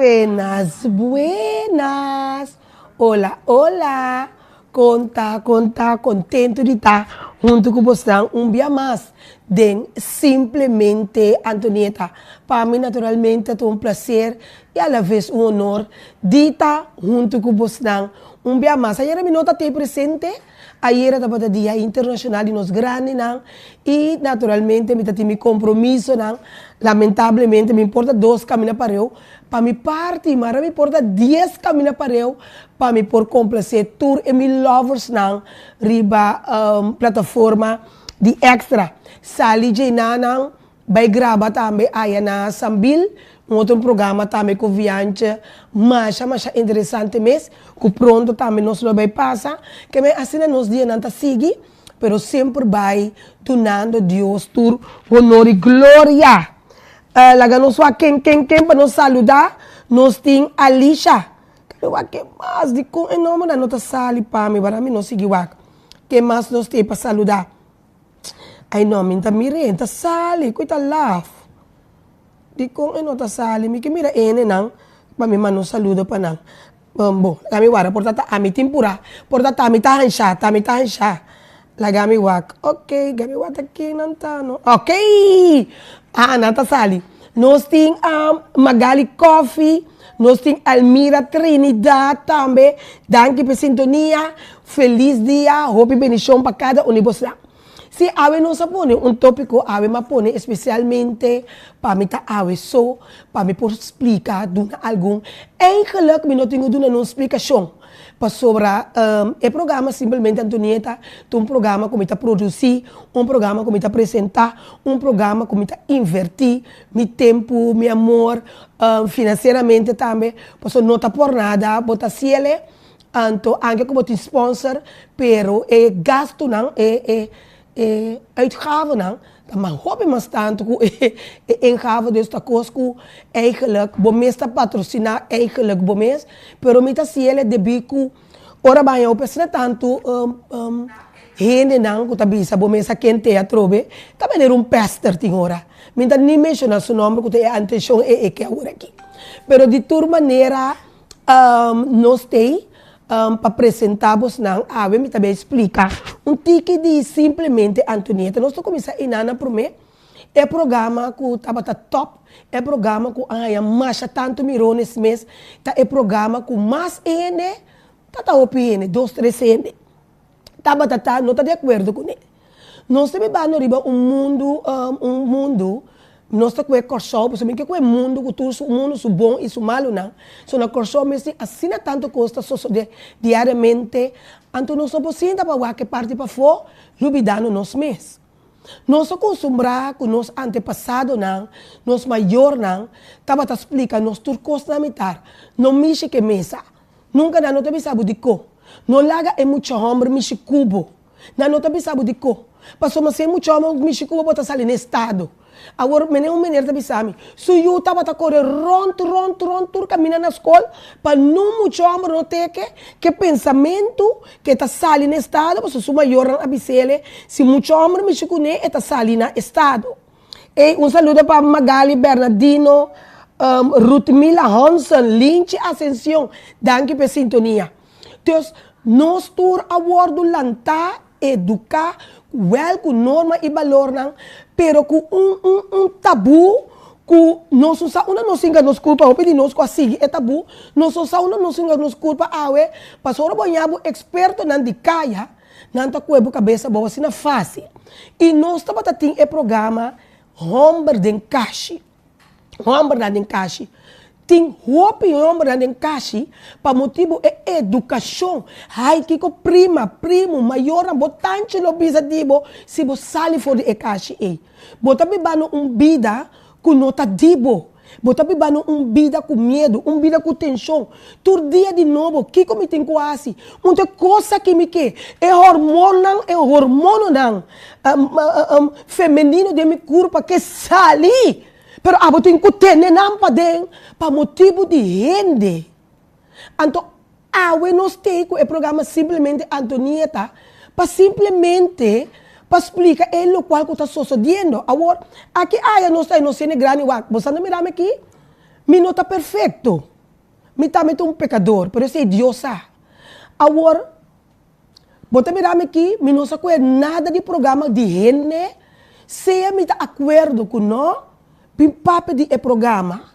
Buenas, buenas. Hola, hola. Kon ta, kon ta, kontentu di ta huntu ku bosnan un bia mas den Simplemente Antonieta. Pa mi naturalmente ta un plaser i alaves un honor di ta huntu ku bosnan un bia mas. Ayera mi no ta tei presente. Ayera tabata Dia Internashonal di nos Grandinan i naturalmente mi ta tin mi kompromisonan. Lamentablemente mi por ta dos kaminda pareu pa mi parti, mara mi por ta dies kaminda pareu pa mi por komplasé tur e mi loversnan riba plataforma di Extra. Sali djenanan Bai graba tambe aya na Sambil, un otro programa tambe ku Vianche masha masha interesante mes, ku pronto tambe nos lo bai pasa. Keme asina nos dianan ta sigui, pero semper bai dunando Dios tur honor i gloria. Laga nos wak ken ken ken pa nos saluda, nos tin Alisha. Kere wak ken mas, dikon e nombernan no ta sali pa mi, wara mi no sigui wak. Ken mas nos tin pa saluda? Ay no, mi ta mir'é, e ta sali ku e ta laf. Dikon e no ta sali? Mi ke mira e hendenan pa mi manda un saludo pa nan. Bon, laga mi wak, por ta ta ami tin purá, por ta ta mi ta hanshá, ta mi ta hanshá. Laga mi wak, ok, laga mi wak ta ken nan ta no. Ok! Ah, nan ta sali. Nos tin Magali Coffee, nos tin Elmira Trinidad tambe. Danki pa e sintonia. Felis dia, hopi bendicion pa cada un di bosnan. Si awe nos a pone un topico awe m'a pone especialmente pa mi ta awe so, pa mi por splica, duna algun, eigenlijk mi no tin cu duna nun splicacion, pasobra e programa Simplemente Antonieta ta un programa cu mi ta produci, un programa cu mi ta presenta, un programa cu mi ta inverti mi tempo, mi amor, financieramente tambe, pasobra no ta por nada bo ta haciele. Anto anke ku bo tin sponsor, pero e gastunan, e e e uitgavennan ta mas hopi mas tantu ku e e ingave, dus ta kos ku eigenlijk bo mes ta patrosiná eigenlijk bo mes, pero mi ta hasiel debí ku ora baña hopi asina tantu hendenan ku ta bisa bo mes a kente atrobe, ta manera un pester tin ora. Mi ta ni menshoná su nòmber ku ta e antenshon e e ke awor aki. Pero di tur manera. Nos t'ei pa presentá bosnan awe mi ta bay splika un tiki di simplemente Antonieta. Nos ta kuminsá einan na promé e programa ku tabata tòp, e programa ku a haña masha tantu mirones mes, ta e programa ku mas hende, ta ta hopi hende, dos tres hende. Tabata ta no ta di akuerdo kuné. Nos ta bibando riba un mundu, un mundu, nos ta kue Kòrsou, pasobra mi ke kue mundu ku tur su mundu su bon i su malunan. So na Kòrsou mes tin asina tantu kos ta sosodé diariamente, anto nos no por sinta pa wak e parti pafó lubidando nos mes. Nos a kustumbrá ku nos antepasadonan, nos mayornan, tabata splika nos tur kos na mitar, no mishi ke mesa. Nunka nan no ta bisa bo dikon. No laga e mucha hòmber mishi ku bo. Nan no ta bisa bo dikon. Pasobra si e mucha hòmber mishi ku bo, bo ta sali na estado. Awor, mene un meneer ta bisa mi, su yu tabata kore rònt, rònt, rònt tur kaminda na skol pa nun mucha hòmber no teke ke pensamentu ke e ta sali na estado, pasobra su mayornan a bis'ele, si mucha hòmber mishi kuné, e ta sali na estado. Ey, un saludo pa Magali Bernardino, Ruthmila Honson, Linchi Ascencion, danki pa e sintonia. Dus, nos tur a wordo lantá, eduká, wèl ku norma i balornan, pero ku un un un tabú ku nos no sa unda nos hinka nos kurpa, hopi di nos ku a sigui e tabú, nos no sa unda nos hinka nos kurpa awe, pasobra bo haña bo ekspertonan di kaya, Nan ta kue bo kabes abou asina fásil. I nos tabata tin e programa Hòmber den Kashi. Hòmbernan den Kashi. Tin hopi hòmbernan den kashi pa motibu e edukashon. Hai kiko prima, primu, mayornan, bo tanchi lo bisa di bo si bo sali for di e kashi ei. Bo ta bibando un bida ku no ta di bo. Bo ta bibando un bida ku miedu, un bida ku tenshon. Tur dia di nobo, kiko mi tin ku hasi? Un ta e kos aki mi ke, e hormonnan, e hormononan femenino den mi kurpa ke sali, pero abo tin ku tene nan paden pa motibu di hende. Anto awe nos tei ku e programa Simplemente Antonieta pa simplemente pa splika e lokual ku ta sosodiendo. Awor, aki aya nos ta e nos hende grandi wak. Bo sa no mira mi aki? Mi no ta perfekto. Mi tambe ta un pekador, pero esei Dios sa. Awor, bo ta mira mi aki, mi no sa koe nada di programa di hende, sea mi ta akuerdo ku no, bin papia di e programa.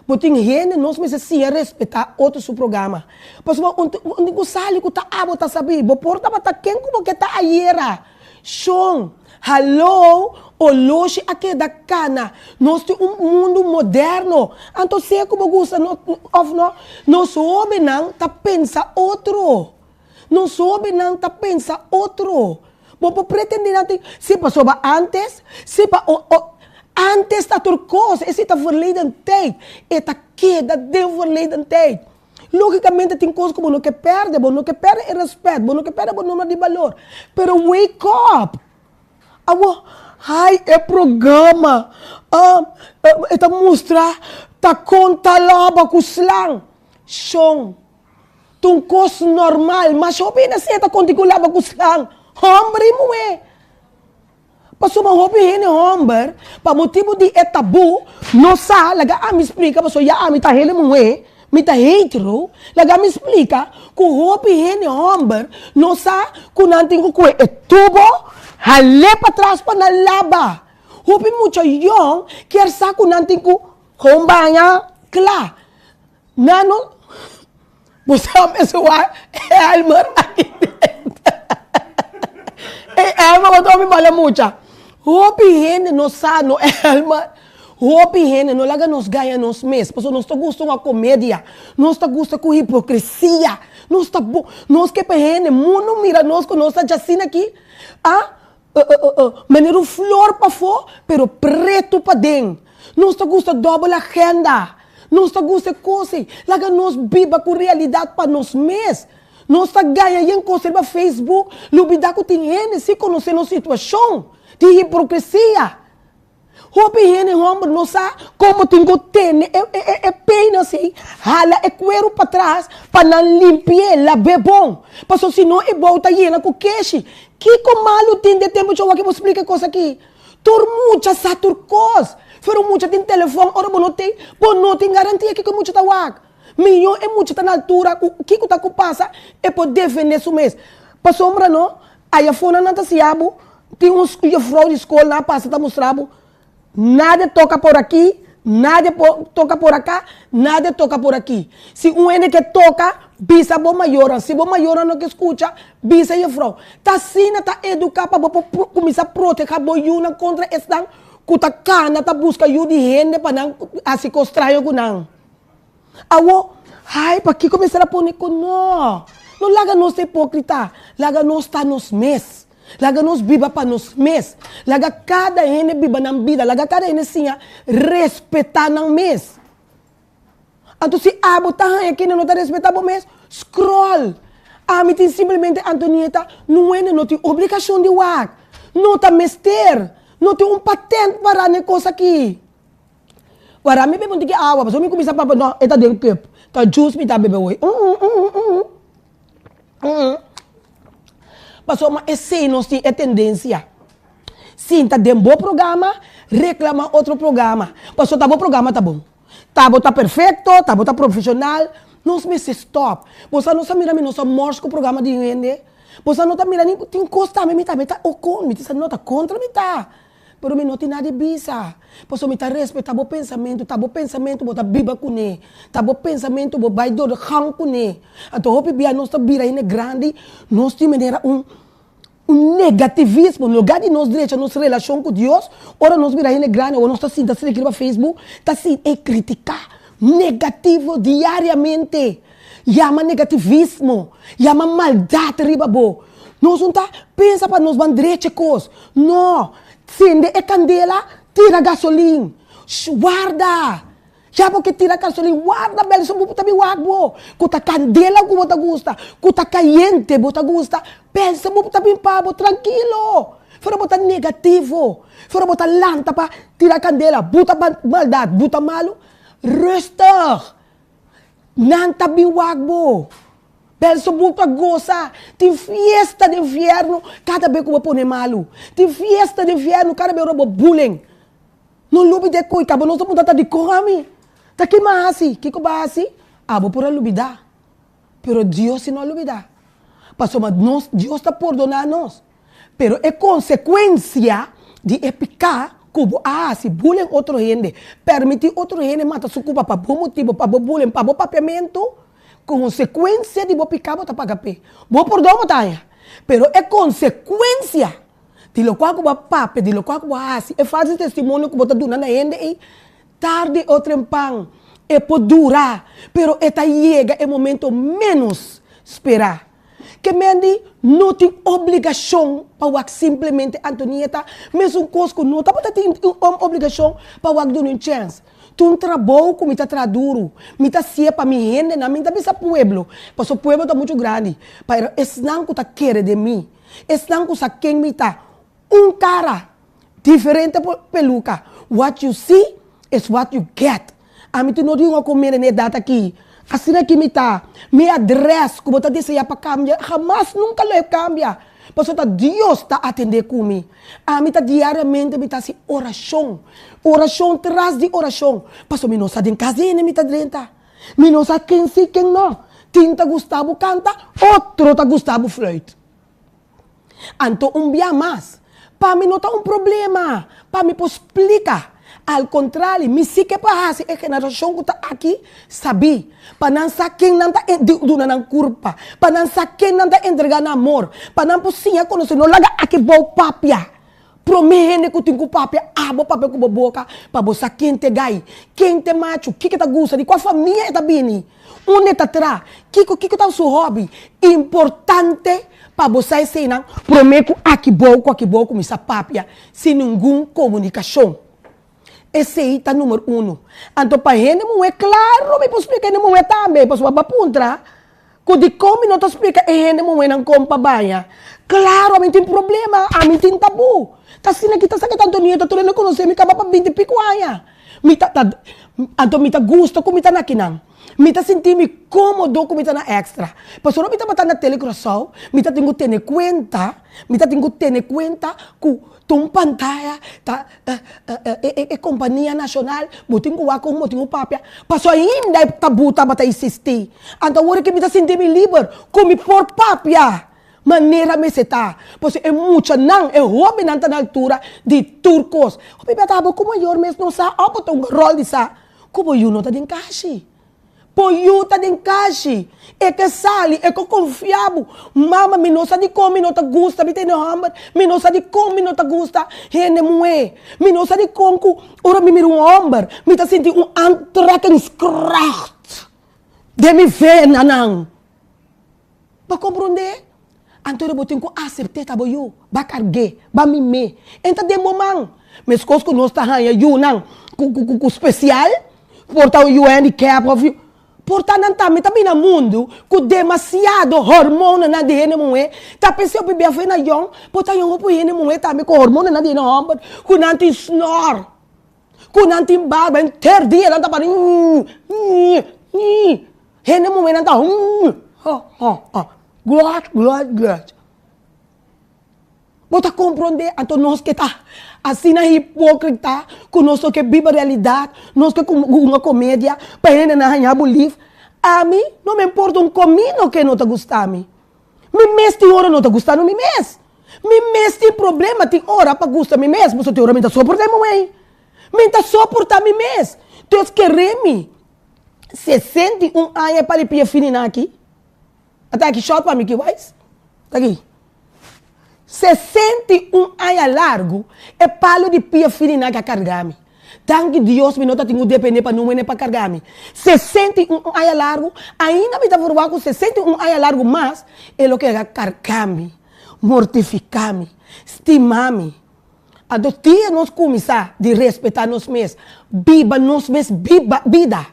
Bo tin hende, nos mester siña respetá otro su programa. Pasobra un tin ku sali ku ta abo ta sabí, bo por tabata ken ku bo ke ta ayera. Shon, haló, oloshi a keda kana. Nos tin un mundu moderno. Anto sea ku bo gusta no òf no, nos hóbennan ta pensa otro. Nos hóbennan ta pensa otro. Bo por pretendé nan tin, si pasobra ántes, si pa o o ántes ta tur kos, esei ta verleden tijd. E ta keda den verleden tijd. Lógikamente tin kos ku bo no ke pèrdè, bo no ke pèrdè e rèspèt, bo no ke pèrdè bo nomber di balor, pero wake up! Awor, hai e programa e ta mustra ta kon ta laba ku slang. Shon, ta un kos normal, masha hopi hende a siña ta konta ku laba ku slang, hòmber i muhé. Pasobra hopi hende hòmber, pa motibu di e tabú, no sa, laga ami splika, pasobra ya ami ta hende muhé, mi ta hetero, laga ami splika ku hopi hende hòmber no sa ku nan tin ku kue e tubo, hal'é patras pa nan laba. Hopi mucha yòn kier sa ku nan tin ku hon baña kla. Nan no, bo sa mester wak Elmer aki dentro. E Elmer bo ta hopi bala mucha. Hopi hende no sa no Elmer. Hopi hende no laga nos gaña nos mes pasobra nos ta gusta un komedia, nos ta gusta ku hipokresia, nos ta bo, nos ke pa hende mundu mira nos ku nos ta djasina aki, ah, Manera un flor pafó, pero pretu paden. Nos ta gusta dòbel agenda. Nos ta gusta e kos ei. Laga nos biba ku realidat pa nos mes. Nos ta gaña yen kos riba Facebook, lubidá ku tin hende si konosé nos situashon. Tin hipokresia. Hopi hende homber no sa kon bo tin ku tene e e e peina así, hala e kueru patras pa nan limpi'é, lab'é bon. Pasobra si no e bou ta yena ku keshi. Kiko malu tin den tempu djou aki bo splika e kos aki? Tur mucha sa tur kos. Pero mucha tin telefòn ora bo no tin, bo no tin garantia kiko e mucha ta wak. Mihó e mucha ta na altura ku kiko ta ku pasa e por defendé su mes. Pasobra no, ayafonan nan ta siña bo Tin un juffrouw di school na pasa ta mustra bo, nadie toca por aki, nadie por toca por acá, nadie toca por aki. Si un hende ke toca, bisa bo mayornan. Si bo mayornan no ke scucha, bisa juffrouw. Ta asina ta educa pa bo por cuminsa proteha bo yunan contra esnan cu ta cana ta busca yu di hende pa nan haci cos straño cu nan. Awo, ai, pakiko mester a pone ku no? No laga nos ta hipokrita, laga nos ta nos mes. Laga nos biba pa nos mes. Laga kada hende biba nan bida, laga kada hende siña respetá nan mes. Anto si abo ta haña kende no ta respetá bo mes, scroll. Ami tin simplemente Antonieta, no hende no tin obligashon di wak. No ta mester. No tin un patent pará na e kos aki. Wara mi bebe un tiki awa pasobra mi kuminsá papia no e ta den cup ta juice mi ta bebe hoy pasobra esei nos tin e tendensia sinta den bo programa reclama otro programa pasobra ta bo programa ta bon ta bo ta perfecto ta bo ta profesional nos mester stop bo sa nos a mira mi nos a mors ku programa di hende bo sa no ta mira ni tin kos tambe mi tambe ta mi ta no ta kontra mi ta. Pero mi no tin nada di bisa, pasobra mi ta respetá bo pensamentu, ta bo pensamentu bo ta biba kuné, ta bo pensamentu bo bai door de gang kuné. Anto hopi bia nos ta bira hende grandi, nos tin manera un un negativismo, en lugar di nos drecha nos relashon ku Dios, ora nos bira hende grandi awor nos ta sinta esaki riba Facebook, ta sinti e kritiká, negativo diariamente. Yama negativismo, yama maldat riba bo. Nos no ta pensa pa nos ban drecha e kos. No! Sende e kandela, tira gasolin. Warda! Ya bo ke tira gasolin, warda bel so bo ta bin wak bo. Ku ta kandela ku bo ta gusta, ku ta kayente bo ta gusta, pensa bo ta bin pa bo trankilo. Pero bo ta negativo, pero bo ta lanta pa tira kandela, buta maldat, buta malu. Rustig! Nan ta bin wak bo. Belzebub ta gosa. Tin fiesta den fierno kada be ku bo pone malu. Tin fiesta den fierno kada be ora bo bulen. No lubida e koi kaba nos ta puntra ta dikon ami? Ta ki mi a hasi? Kiko bo a hasi? Abo por a lubidá, pero Dios si no a lubidá. Pasobra nos, Dios ta pordoná nos. Pero e konsekuensia di e piká ku bo a hasi, bulen otro hende, permití otro hende mata su kupa pa bo motibu, pa bo bulen, pa bo papiamentu, konsekuensia di bo piká bo ta paga p'e. Bo pordon bo ta haña, pero e konsekuensia di lokual ku bo a papia, di lokual ku bo a hasi, e falsu testimonio ku bo ta duna na hende ei, Tardi o trempan e por dura, pero e ta yega e momento ménos sperá. Ke men di no tin obligashon pa wak simplemente Antonieta, mesun kos ku no tabata tin un obligashon pa wak duna un chèns. Ta un trabou ku mi ta traha duru, mi ta hasié pa mi hendenan, mi ta bisa pueblo, pasobra pueblo ta muchu grandi, pero esnan ku ta kere den mi, esnan ku sa ken mi ta, Un kara, diferente peluka. What you see is what you get. Ami tin no di un komende na e dat aki. Asina ki mi ta. Mi adres ku bo ta desea pa kambia, hamas nunka lo e kambia. Pasobra ta Dios ta atende ku mi. Ami ta diariamente mi ta hasi orashon. Orashon tras di orashon. Pasobra mi no sa den kas di hende mi ta drenta. Mi no sa ken si ken no. Tin ta gusta bo kanta, otro ta gusta bo fluit. Anto un bia mas, pa mi no ta un problema pa mi por splika. Al kontrali, mi si ke pa hasi e generashon ku ta aki sabí, pa nan sa ken nan ta duna nan kurpa, pa nan sa ken nan ta entregá nan amor, pa nan por siña konosé. No laga aki bou papia. Promé hende ku tin ku papia, abo papia ku bo boka pa bo sa ken ta e gai, ken ta e machu, kiko e ta gusta, di kua famia e ta bini, unda e ta traha, kiko kiko ta su hòbi. Importante pa bo sa eseinan promé ku aki bou ku aki bou kuminsá papia sin ningun komunikashon. Esei ta numer uno. Anto pa hende muhé, klaro mi por splika hende muhé tambe, pasobra bo a puntra Ku dikon mi no ta splika e hende muhénan kon pa baña? Klaro, ami tin problema, ami tin tabú. Ta asina ki ta sa ke tantu nieto tur hende konosé mi kaba pa binti piku aña. Mi ta ta anto mi ta gusta ku mi ta na kinan. Mi ta sinti mi kómodo ku mi ta na Extra. Pasobra mi tabata na Tele Curaçao, mi ta tin ku tene kuenta, mi ta tin ku tene kuenta ku Ta un pantaya, ta e kompania nashonal, bo tin ku wak kon bo tin ku papia, paso ainda e tabú tabata eksistí. Anto awor ke mi ta sinti mi liber ku mi por papia manera mester ta, pasobra e muchanan, e hóbennan ta na altura di tur kos. Hopi bia ta abo ku mayor mes no sa òf bo ta un ròl di sa ku bo yu no ta den kashi. Bo yu ta den kashi. E ke sali, e ke konfia bo. Mama, mi no sa dikon mi no ta gusta mi tene hòmber. Mi no sa dikon mi no ta gusta hende muhé. Mi no sa dikon ku ora mi mira un hòmber mi ta sinti un aantrekkingskracht den mi venanan. Bo komprondé? Anto bo tin ku asept'é ta bo yu. Ba karg'é, ba mim'é. E ta den bo man. Meskos ku nos ta haña yunan ku spesial, por ta un yu handicap òf yu, por ta nan tambe ta bini na mundu ku demasiado hormonanan di hende muhé. Ta p'esei hopi bia for na yòn, por ta yòn hopi hende muhé tambe ku hormonanan di hende hòmber ku nan tin snòr, ku nan tin barba, henter dia nan ta para Hende muhénan ta hum ha ha ha glòt glòt glòt. Bo ta komprondé? Anto nos ke ta asina hipókrita ku nos no ke biba realidat, nos ke hunga komedia pa hendenan haña bo lif. Ami no me importa un komino ke no ta gusta mi. Mi mes tin ora no ta gusta no mi mes. Mi mes tin problema tin ora pa gusta mi mes, pasobra tin ora mi ta soporta e muhé. Mi ta soporta mi mes. Dios kere mi. 61 aña pa di pia fini nan aki. Ata aki short pa mi ki wise. Ta aki. 61 aña largu e palo di pia fini nan aki a karga mi. Danki Dios mi no ta tin ku depende pa nun hende pa karga mi. 61 aña largu, ainda mi ta verwagt ku 61 aña largu mas e lo keda karga mi, mortifika mi, stima mi. Anto dia nos kuminsá di respetá nos mes, biba nos mes biba bida,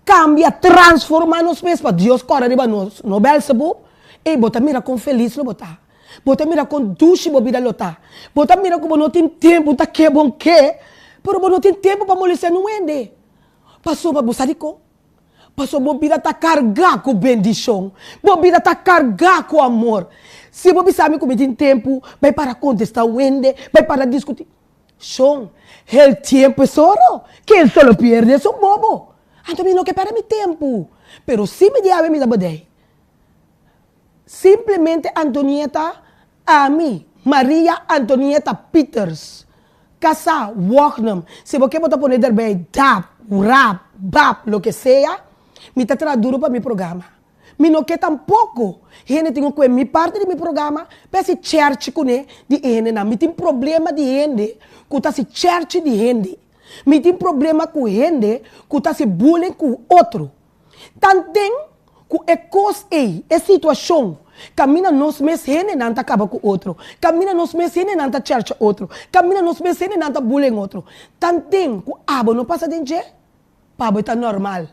kambia, transformá nos mes pa Dios kòrda riba nos, no Bèlsebub, ey bo ta mira kon felis lo bo ta, bo ta mira kon dushi bo bida lo ta, bo ta mira ku bo no tin tempu ta ke bon ke, pero bo no tin tempu pa molestiá niun hende, pasobra bo sa dikon? Pasobra bo bida ta kargá ku bendishon. Bo bida ta kargá ku amor. Si bo bisa mi ku mi tin tempu bai para kontestá un hende, bai para diskutí. Shon, el tiempo es oro, ken se lo pierde es un bobo. Anto mi no ke pèrdè mi tempu. Pero si mi di awe mi ta bodei. Simplemente Antonieta, ami, Maria Antonieta Pieters, kasá, Wognum, si bo ke bo ta pone derbei dap, rap, bap, loke sea, mi ta traha duru pa mi programa. Mi no ke tampoko hende tin ku kue mi parti di mi programa pa hasi chèrchi kuné di e hendenan. Mi tin problema di hende ku ta hasi chèrchi di hende. Mi tin problema ku hende ku ta hasi bullying ku otro. Tanten ku e kos ei, e situashon, kaminda nos mes hendenan ta kaba ku otro, kaminda nos mes hendenan ta chèrcha otro, kaminda nos mes hendenan ta bullying otro, tanten ku abo no pasa den dje, pa bo e ta normal.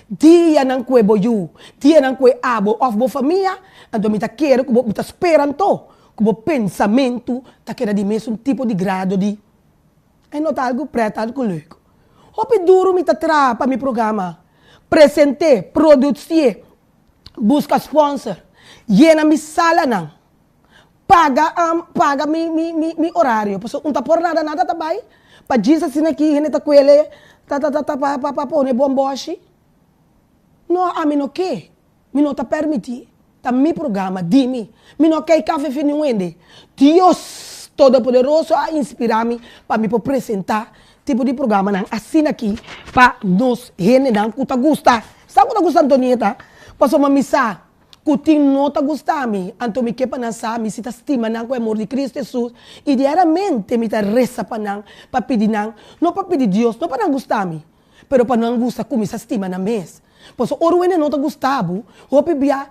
Dianan ku e bo yu, dianan ku e abo òf bo famia, anto mi ta kere ku bo, mi ta spera anto ku bo pensamentu ta keda di mesun tipo di grado di. E no ta algu pret, algu leuk. Hopi duru mi ta traha pa mi programa, present'é, producié, buska sponsor, yena mi salanan, paga paga mi mi mi mi orario, pasobra un ta por nada nada ta bai pa djis asina aki hende ta kuele ta ta ta pa pa pone bomboshi. No, ami no ke. Mi no ta permití. Ta mi programa, di mi. Mi no kei kafe fi niun hende. Dios Todopoderoso a inspirá mi pa mi por presentá tipo di programanan asina aki pa nos hendenan ku ta gusta. Sa ku ta gusta Antonieta? Pasobra mi sa ku tin no ta gusta mi, anto mi ke pa nan sa mi si ta stima nan ku e amor di Cristo Hesus i diariamente mi ta resa pa nan, pa pidi nan, no pa pidi Dios, no pa nan gusta mi, Pero pa nan gusta kuminsá stima nan mes. Pasobra ora un hende no ta gusta bo, hopi bia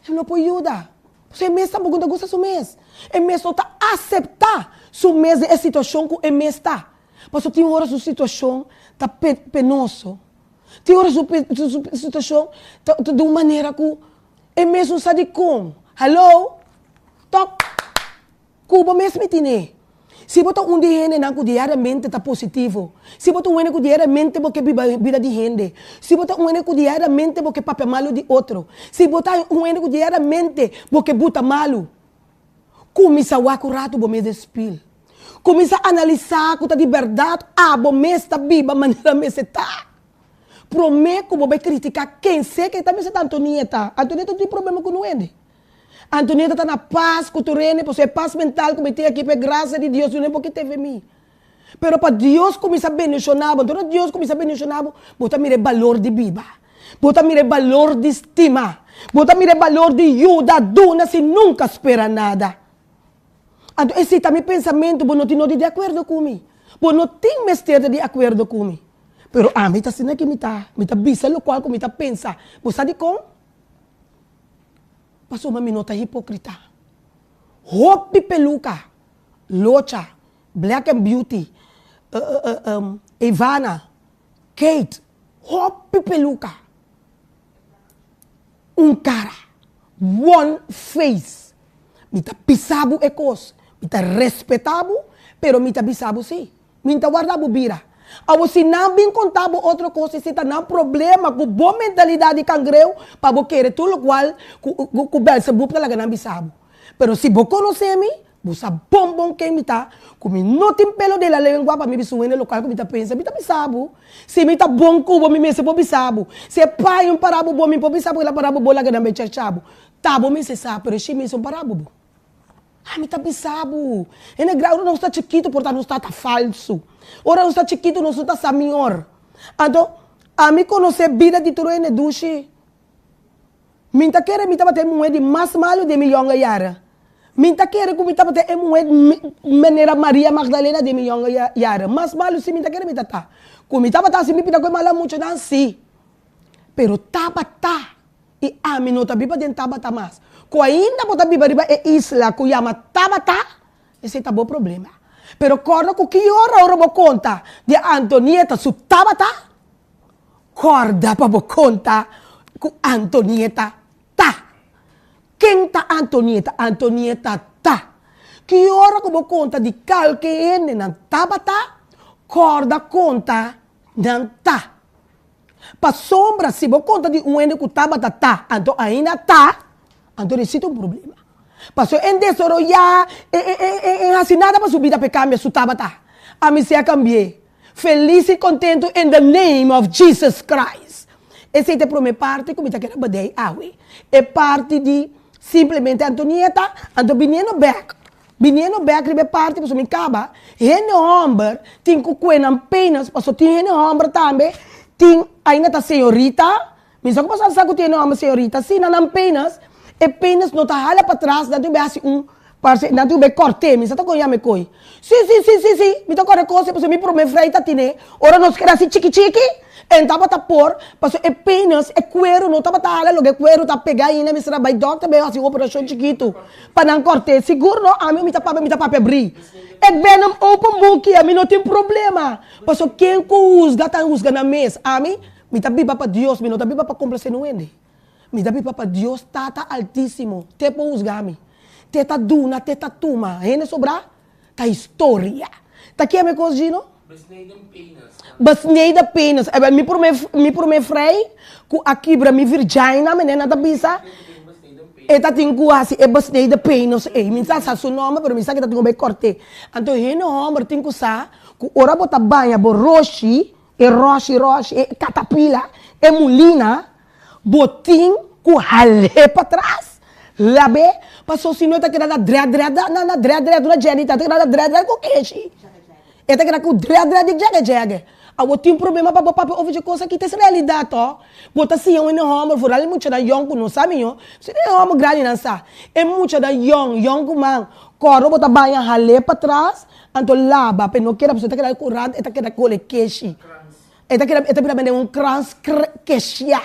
e no por yuda. Pasobra e mes tampoko no ta gusta su mes. E mes no ta aseptá su mes den e situashon ku e mes ta. Pasobra tin ora su situashon ta penoso. Tin ora su situashon ta di un manera ku e mes no sa dikon. Hallo! Tok! Ku bo mes mi tine. Si bo ta un di hendenan ku diariamente ta positivo, si bo ta un hende ku diariamente bo ke biba bida di hende, si bo ta un hende ku diariamente bo ke papia malu di otro, si bo ta un hende ku diariamente bo ke buta malu, kuminsá wak un ratu bo mes den spil. Kuminsá analisá ku ta di bèrdat abo mes ta biba manera mester ta. Promé ku bo bai kritiká ken sea ke ta mester ta Antonieta. Antonieta no tin problema ku no hende. Antonieta ta na pas ku tur hende, pasobra e pas mental ku mi tin aki pa e grasia di Dios, no por kit'é fe mi. Pero pa Dios kuminsá bendishoná bo, anto ora Dios kuminsá bendishoná bo, bo ta mira e balor di biba, bo ta mira e balor di stima, bo ta mira e balor di yuda, duna sin nunka spera nada. Anto esei ta mi pensamentu, bo no tin nodi di akuerdo ku mi, bo no tin mester ta di akuerdo ku mi, pero ami ta asina ki mi ta, mi ta bisa lokual ku mi ta pensa. Bo sa dikon? Pasobra mi no ta hipokrita. Hopi peluka, locha, black and beauty, Ivana, Kate, hopi peluka. Un kara, one face. Mi ta bisa bo e kos, mi ta respeta bo, pero mi ta bisa bo si. Mi ta warda bo bira. Awor si nan bin konta bo otro kos esei ta nan problema ku bo mentalidat di kangreu pa bo kere tur lokual ku ku Belzebub ta laga nan bisa bo. Pero si bo konosé mi, bo sa bon bon ken mi ta, ku mi no tin pelo den la lengua pa mi bisa un hende lokual ku mi ta pensa, mi ta bisa bo. Si mi ta bon ku bo mi mester por bisa bo. Si e paña un para bo bon mi por bisa bo ku el a para bo bon laga nan bai chercha bo. Ta bo mester sa pero e shi mester un para bo bon. Ami ta bisa bo, hende grandi, ora nos ta chikitu por ta nos tata falsu. Ora nos ta chikitu nos no ta sa mior. Anto, ami konosé bida di tur hende dushi. Mi ta kere mi tabata e muhé di mas malu den mi yònga yara. Mi ta kere ku mi tabata e muhé manera Maria Magdalena den mi yònga yara. Mas malu si mi ta kere mi ta ta. Ku mi tabata hasi mi pida ku e mala muchanan, si. Pero tabata. I ami no ta biba den Tabata mas. Ku ainda bo ta biba riba e isla ku yama Tabata, esei ta bo problema. Pero kòrda ku ki ora ora bo konta di Antonieta su Tabata, kòrda pa bo konta ku Antonieta ta. Ken ta Antonieta? Antonieta ta. Ki ora ku bo konta di kalke hendenan Tabata, kòrda konta nan ta. Pasobra si bo konta di un hende ku tabata ta, anto ainda ta, anto resi ta un problema. Pasobra e desaroyá, e e e hasi nada pa su bida pa e kambia su tabata. Ami si a kambi'é. Felis i kontentu in the name of Jesus Christ. Esei ta e promé parti ku mi ta kere badei awe. E parti di simplemente Antonieta, anto biniendo bèk, biniendo bèk riba e parti pasobra mi kaba, hende hòmber tin ku kue nan penis pasobra tin hende hòmber tambe tin ainda ta señorita, mi sa ku boso a sa ku tin hende hòmber señorita, si na nan penis, e penis no ta hala patras, nan tin ku bai hasi un Parce nan tin be corte, mi sa ta con yama e coi. Si, si, si, si, si, mi ta corre cose pasobra mi prome vrij ta tine, ora nos keda asi chiki chiki, en tabata por, pasobra e penis, e cuero no tabata hala loke e cuero ta pega ainda, mi mester a bay dokter bay haci un operacion chikitu pa nan corte. Sigur no, ami mi ta papia, mi ta papia bri. Ik ben een open boekje, mi no tin problema, pasobra ken cu huzga ta huzga nan mes. Ami, mi ta biba pa Dios, mi no ta biba pa complace nun hende. Mi ta biba pa Dios Tata Altísimo, te por huzga mi. Te ta duna, te ta tuma. Hende sobrá? Ta historia. Ta kier mi kos, Gino? Besneden penis. Besneden penis. Ebel, mi promé, mi promé frei ku a kibra mi virgina, meneer nan ta bisa, e ta tin ku hasi e besneden penis ei. Mi sa sa su nòmber, pero mi sa ku e ta tin ku bai kòrt'é. Anto hende hòmber tin ku sa ku ora bo ta baña bo roshi, e roshi roshi, e katapila, e mulina, Bo tin ku hal'é patras, lab'é, paso si no e ta keda na drèt drèt na na drèt drèt una Jenny ta keda na drèt drèt ku keshi. E ta keda ku drèt drèt di djègè djègè. Awor tin problema pa bo papia over dje kos aki, ta es realidat to. Bo ta siña un hende hòmber, foral e muchanan yòn ku no sa mihó, si e hòmber grandinan sa, e muchanan yòn, yòn ku man, kòrda bo ta baña hal'é patras, anto laba pa e no keda, pasobra e ta keda ku rant, e ta keda kole keshi. E ta keda e ta bira mende un krans keshia.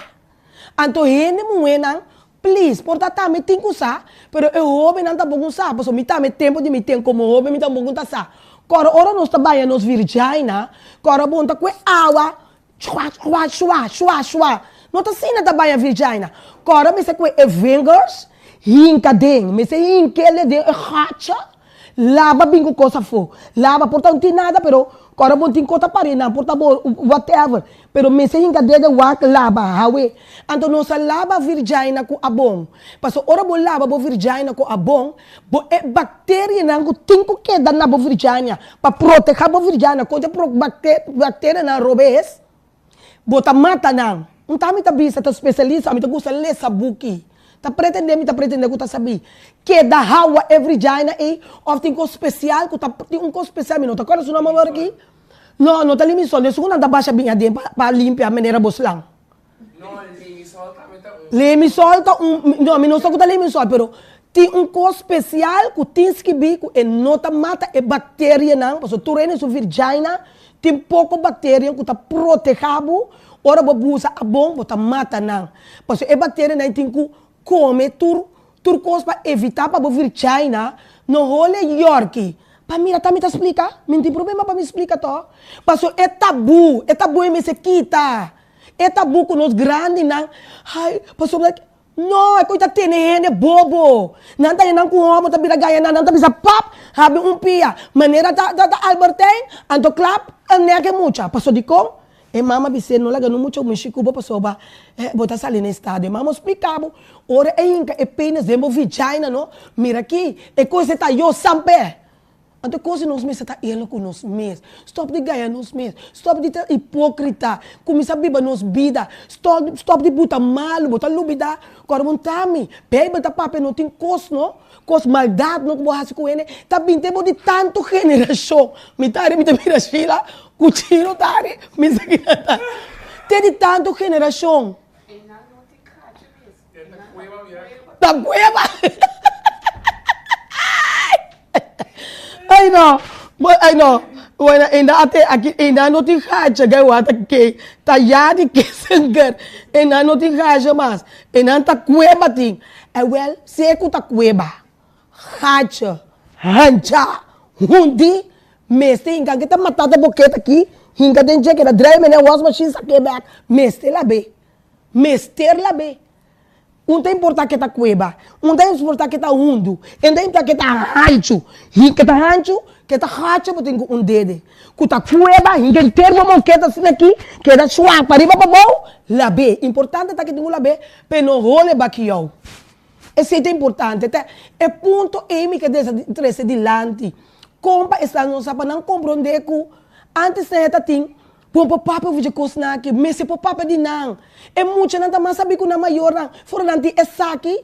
Anto hende muhénan, please, por ta tambe tin ku sa, pero e hóbennan tampoko un sa, pasobra mi tambe tempu di mi ten komo hóben mi tampoko un ta sa. Kòrda ora nos ta baña nos virgiaina, kòrda bon ta kue awa, shua, shua, shua, shua, shua. No ta asina ta baña virgiaina. Kòrda mester kue e vingers hinka den, mester hink'el den e gacha. Laba bin ku kos afó. Laba por ta no tin nada pero ku ora bo tin kos ta pare nan por ta bo whatever pero mester hinka dede wak laba hawe. Anto nos a laba virgiana ku abon pasobra ora bo laba bo virgiana ku abon bo e bakterianan ku tin ku keda na bo virgiana pa proteha bo virgiana kontra e bakterianan robes Bo ta mata nan. Un ta mi ta bisa ta spesialista, mi ta gusta lesa buki. Ta pretende mi ta pretende ku ta sabí. Keda hawa e vrijina ei òf tin kos spesial ku ta tin un kos spesial mi no ta kòrda su nòmber awor aki. No, no ta limisol. Esun ku nan ta basha bin aden pa pa limpia manera bo slan. No, limisol tambe ta un. Limisol ta un, no mi no sa ku ta limisol pero tin un kos spesial ku tin skibí ku e no ta mata e bakterianan pasobra tur hende su virgina Tin poko bakteria ku ta protehá bo, ora bo busa abon bo ta mata nan. Pasobra e bakterianan ei tin ku kome tur tur kos pa evitá pa bo virchaina no hole yòrki. Pa mira ta mi ta splika? Mi no tin problema pa mi splika tò. Pasobra e tabú, e tabú ei mester kita. E tabú ku nos grandinan, ai pasobra. No, e koe ta tene hende bobo. Nan ta nan ku hòmber ta bira gaña nan, nan ta bisa pap, habi un pia. Manera ta ta Albertijn, anto klap a nèk e mucha. Paso dikon? E mama bis'é, no laga no mucha mishi ku bo pasobra bo ta sali na estado. E mama a splika bo, ora e hinka e penis den bo vagina no, mira aki, e kos e ta yo samp'é. Anto kos di nos mester ta eerlijk ku nos mes. Stop di gaña nos mes. Stop di ta hipokrita. Kuminsá biba nos bida. Stop stop di buta malu. Bo ta lubidá ku ora bo ta mi. Beibel ta papia no tin kos no, kos maldat no ku bo hasi ku hende ta binti bo di tantu generashon. Mi ta ari mi ta mira Sheila ku Chino ta ari mi sa kina ta. Te di tantu generashon. Ta cueva. Ay no, ay no. Bueno, enda ate aki enda no tin gacha gai wata ke ta ya di Kissinger. Enda no tin gacha mas. Enda ta cueva tin. Eh wel, se ku ta cueva. Gacha, hancha, hundi, mester hinka ke ta matata boketa aki, hinka den dje keda drai mene was machine sake bek, mester labe. Mester lab'é. Un ta importá ke ta kueba, un ta importá ke ta hundu, un ta importá ke ta hanchu. Hi ke ta hanchu, ke ta hacha bo tin ku un dede. Ku ta kueba, hinka henter bo moketa asina aki, keda shua pariba pabou, lab'é. Importante ta ke tin ku lab'é pa e no hole bakiou. Esei ta importante. Ta e punto ei mi ke trese dilanti. Kon pa esnan no sa pa nan komprondé ku antes nan e ta tin. Bo por papia over dje kosnan aki, mester por papia di nan. E muchanan ta mas sabí ku nan mayornan, for nan tin esaki.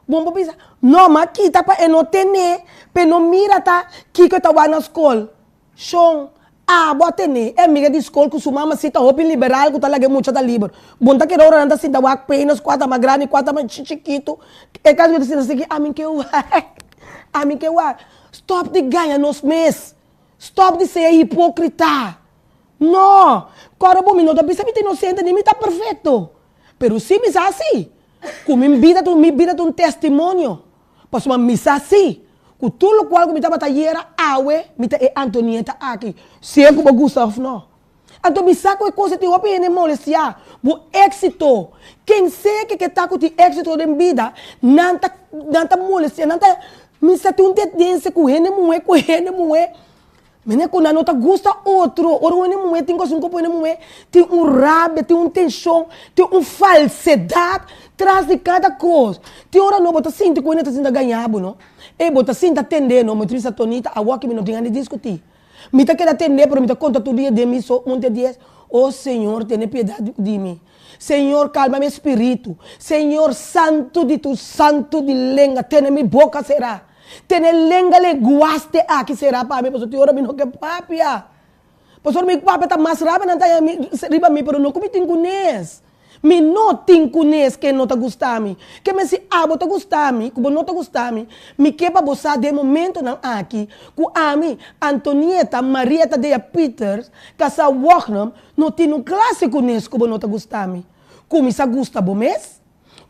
Bo por bisa, No, m'a kita pa e no tene, pa e no mira ta kiko e ta wak na skol. Shon, abo a tene e amiga di skol ku su mama si ta hopi liberal ku ta laga e mucha ta liber. Bo no ta kere ora nan ta sinta wak penis, kua ta mas grandi, kua ta mas chikitu. E kas mi ta sinta sigui, ami ke wak, ami ke wak. Stòp di gaña nos mes. Stòp di sea hipókrita. No! Kòrda bo, mi no ta bisa mi ta inosente ni mi ta perfekto. Pero si mi sa si ku mi bida ta mi bida ta un testimonio. Pasobra mi sa si ku tur lokual ku mi tabata ayera, awe mi ta e Antonieta aki, sea ku bo gusta òf no. Anto mi sa ku e kos ei tin hopi hende molestiá bo éksito. Ken sea ke ke ta ku tin éksito den bida, nan ta nan ta molestiá, nan ta mi sa tin un tendensia ku hende muhé ku hende muhé Mene ku nan no ta gusta otro. Ora un hende muhé tin kos un kopo hende muhé tin un rabia, tin un tenshon, tin un falsedat tras di kada kos. Tin ora no bo ta sinti ku hende ta sinta gaña bo no. Ey bo ta sinta tende no. Mi ta bisa Tonita awor ki mi no tin gana di diskutí. Mi ta keda tende pero mi ta konta tur dia den mi so un te dies, Oh Señor tene piedat di mi. Señor kalma mi espiritu. Señor santu di tur santu di lenga tene mi boka será. Tene lenga leguaste aki será pa mi pasobra tin ora mi no ke papia. Pasobra mi papia ta mas rabia nan ta haña mi riba mi pero no ku mi tin kunes. Mi no tin kunes ken no ta gusta mi. Ke men si abo ta gusta mi ku bo no ta gusta mi, mi ke pa bo sa den momentonan aki ku ami, Antonieta Maria Tadea Pieters, kasá Wognum, no tin un klase kunes ku bo no ta gusta mi. Kuminsá gusta bo mes.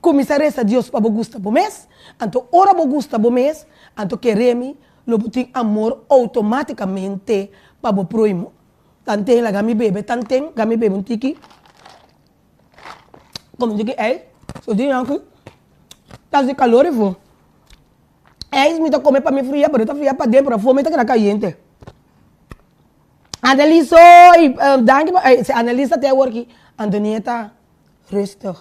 Kuminsá resa Dios pa bo gusta bo mes, anto ora bo gusta bo mes, anto kere mi, lo bo tin amor outomátikamente pa bo próhimo. Tanten laga mi bebe, tanten laga mi bebe un tiki, kome un tiki ijs, so di nan ta hasi kalor efo. Ijs mi ta kome pa mi fria, pero e ta fria paden, pero afó mi ta keda kayente. Annelies hoi, danki pa, Annelies ta te awor aki, Antonieta. Rustig.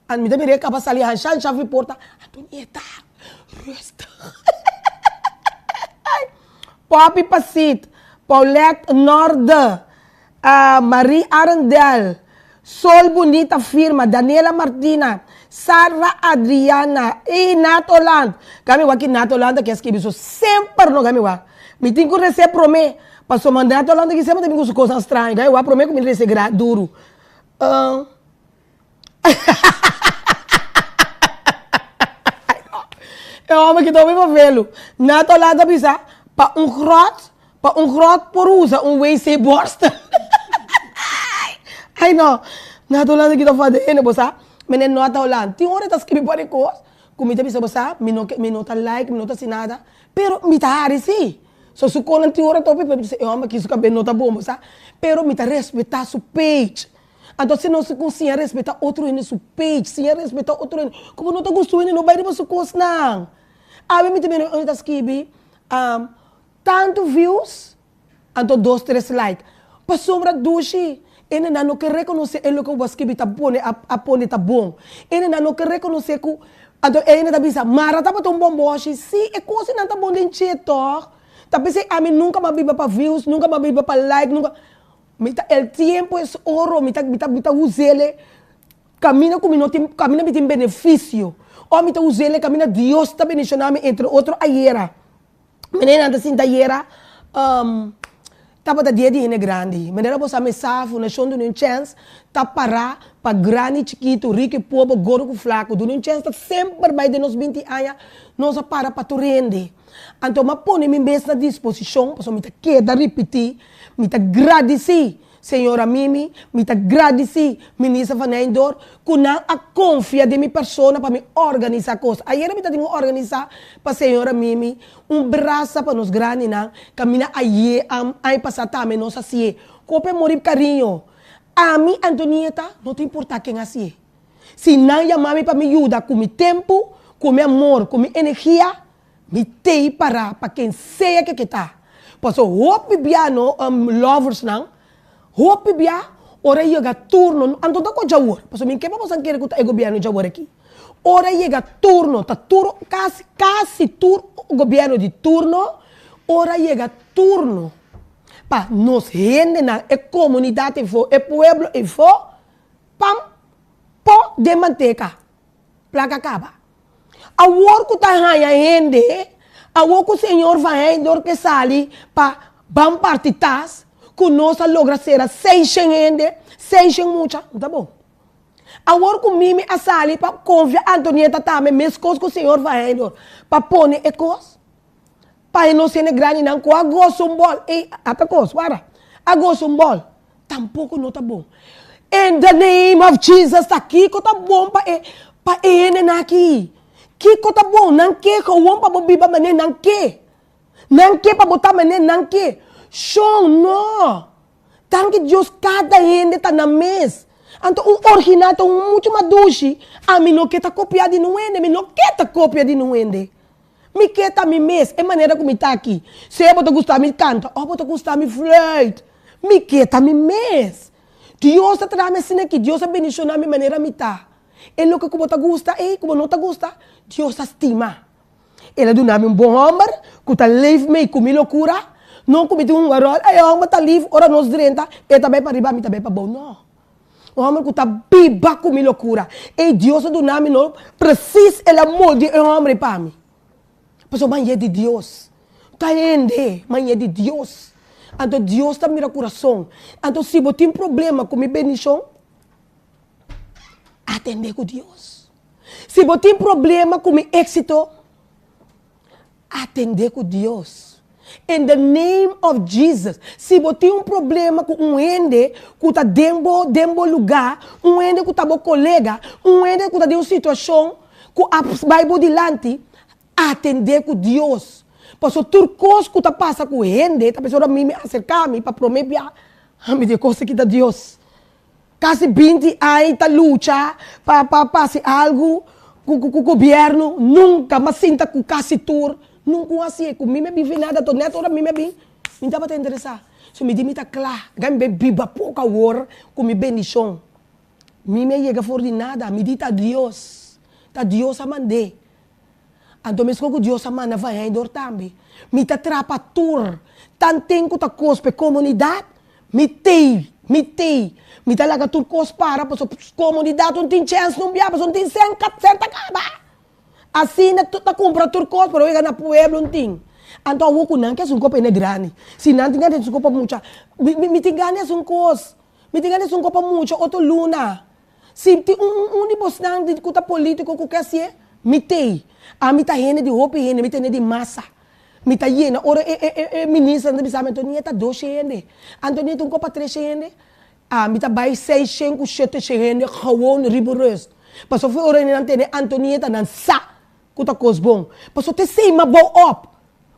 An mi ta mira e kaba sali hansha hansha fi porta. Antonieta, rustig. Poppy Pasit, Paulette Norde, Marie Arendel, Sol Bunita Firma, Daniela Martina, Sarah Adriana y Nat Holand. Kami wak ki Nat Holand a ke skibi so semper no kami wak. Mi tin ku rese prome pasobra Nat Holand aki semper ta bin ku su kosnan straño. Kami wak prome ku mi rese duru. E hòmber ki ta hopi pavelu. Nato Hollanda a bisa, pa un gròt, pa un gròt por usa un wc bòrstel. Ai no, Nato Hollanda ki ta fada hende, bo sa, mene Nota Hollanda. Tin ora e ta skibi por e kos ku mi ta bisa bo sa, mi no ke, mi no ta like, mi no ta hasi nada, pero mi ta hari si. So su konan tin ora ta hopi, pero mi ta bisa e hòmber aki su kabes no ta bon, bo sa. Pero mi ta respetá su page. Anto si nos ku siña respetá otro hende su page, siña respetá otro hende, ku bo no ta gusta un hende no bai riba su kosnan. Awe mi ta mira un hende ta skibi tantu views anto dos tres like. Pasobra dushi, hendenan no ke rekonosé e loke ku bo a skibi ta pone a pone ta bon. Hendenan no ke rekonosé ku anto e hende ta bisa mara tabata un bomboshi. Si e kosnan ta bon den dje tòg. Ta p'esei ami nunka mi a biba pa views, nunka mi a biba pa like, nunka. Mi ta el tiempo es oro, mi ta mi ta mi ta us'ele kaminda ku mi no tin kaminda mi tin benefisio o mi ta us'ele kaminda Dios ta bendishona mi entre otro ayera manera nan ta sinta ayera tabata dia di hende grandi manera bo sa mi sa fundashon duna un chèns ta para pa grandi chikitu riku i pober gordo ku flaku duna un chèns ta semper bai den nos binti aña nos a para pa tur hende. Anto m'a pone mi mes na disposishon, pasobra mi ta keda ripití, mi ta gradisí señora Mimi, mi ta gradisí Minister van Nijndor ku nan a konfia den mi persona pa mi organisá kos. Ayera mi ta tin ku organisá pa señora Mimi un brasa pa nos grandinan kaminda aye aña pasá tambe nos hasié. Kope amor i kariño. Ami, Antonieta, no ta importá ken hasié. Si nan yama mi pa mi yuda ku mi tempu, ku mi amor, ku mi energia, mi tei pará pa ken sea ke ke ta. Pasobra hopi bia no loversnan, hopi bia ora yega turno, anto ta ku djawor, pasobra mi ke pa boso kere ku ta e gobièrnu djawor aki. Ora yega turno, ta tur kasi kasi tur gobièrnu di turno, ora yega turno. pa nos hendenan, e komunidat efo, e pueblo efo, pam, po den manteka. Plaka kaba. Awor ku ta haña hende, awor ku señor Van Heijndorp ke sali pa ban parti tas, ku nos a logra sera seishen hende, seishen mucha, no ta bon. Awor ku Mimi a sali pa konfia Antonieta tambe meskos ku señor Van Heijndorp pa pone e kos, pa e nos hende grandinan ku a gosa un bòl, ey, ata kos, wara, a gosa un bòl. Tampoco no ta bon. In the name of Jesus ta kiko ta bon pa e pa e hendenan aki? Kiko ta bon? Nan ke gewoon pa bo biba manera nan ke. Nan ke pa bo ta manera nan ke. Shon, no. Danki Dios kada hende ta nan mes. Anto un original ta un mucho mas dushi. Ami no ke ta kopia di nun hende. Mi no ke ta kopia di nun hende. Mi ke ta mi mes, e manera ku mi ta aki. Sea bo ta gusta mi kanta òf bo ta gusta mi fluit, mi ke ta mi mes. Dios ta traha mi asina aki, Dios a bendishoná mi manera mi ta. E loke ku bo ta gusta ei, ku bo no ta gusta, Dios ta stima. El a duna mi un bon hòmber ku ta leef mei ku mi lokura, no ku mi tin hunga ròl, e hòmber ta lif ora nos drenta, e ta bai pariba, mi ta bai pabou, no. Un hòmber ku ta biba ku mi lokura. Ei Dios a duna mi no presis el a moldia e hòmber ei pa mi. Pasobra manyé di Dios. Ta hende, manyé di Dios. Anto Dios ta mira kurason. Anto si bo tin problema ku mi bendishon, atendé ku Dios. Si bo tin problema ku mi éksito, Atendé ku Dios. In the name of Jesus. Si bo tin un problema ku un hende ku ta den bo den bo lugá, un hende ku ta bo kolega, un hende ku ta den un situashon ku a bai bo dilanti, atendé ku Dios. Pasobra tur kos ku ta pasa ku hende, ta pasobra mi mi aserká mi pa promé bia, mi di e kos aki ta Dios. Kasi binti aña ta lucha pa pa pasi algu ku ku gobierno nunka m'a sinta ku kasi tur nunka un hasié ku mi me bin fi nada to net ora mi me bin mi tabata interesa so mi di mi ta kla ga mi bai biba poko awor ku mi bendishon mi me yega for di nada mi di ta Dios ta Dios a mand'é. Anto meskos ku Dios a manda van hèidor tambe, mi ta trapa tur tanten ku ta kos pa e komunidat, mi tei, mi tei. Mi ta laga tur kos para pasobra komunidat no tin chèns no bia pasobra no tin sèn, sèn ta kaba. Asina ta kumpra tur kos pero oiga na pueblo no tin. Anto awor ku nan ke hasi un kos pa hende grandi, si nan tin gana di hasi un kos pa mucha, mi mi tin gana di hasi un kos, mi tin gana di hasi un kos pa mucha otro luna. Si tin un un di bosnan di ku ta politiko ku ke hasié, mi t'ei. Ami ta hende di hopi hende, mi ta hende di masa. Mi ta yena. Ora e e e ministernan ta bisa mi, Antonieta, doshe hende. Antonieta, un kopa treshe hende. Ami ta bai seishen ku sheteshen hende gewoon riba rust. Pasobra ora nan tende Antonieta, nan sa ku ta kos bon. Pasobra t'esei m'a bou op.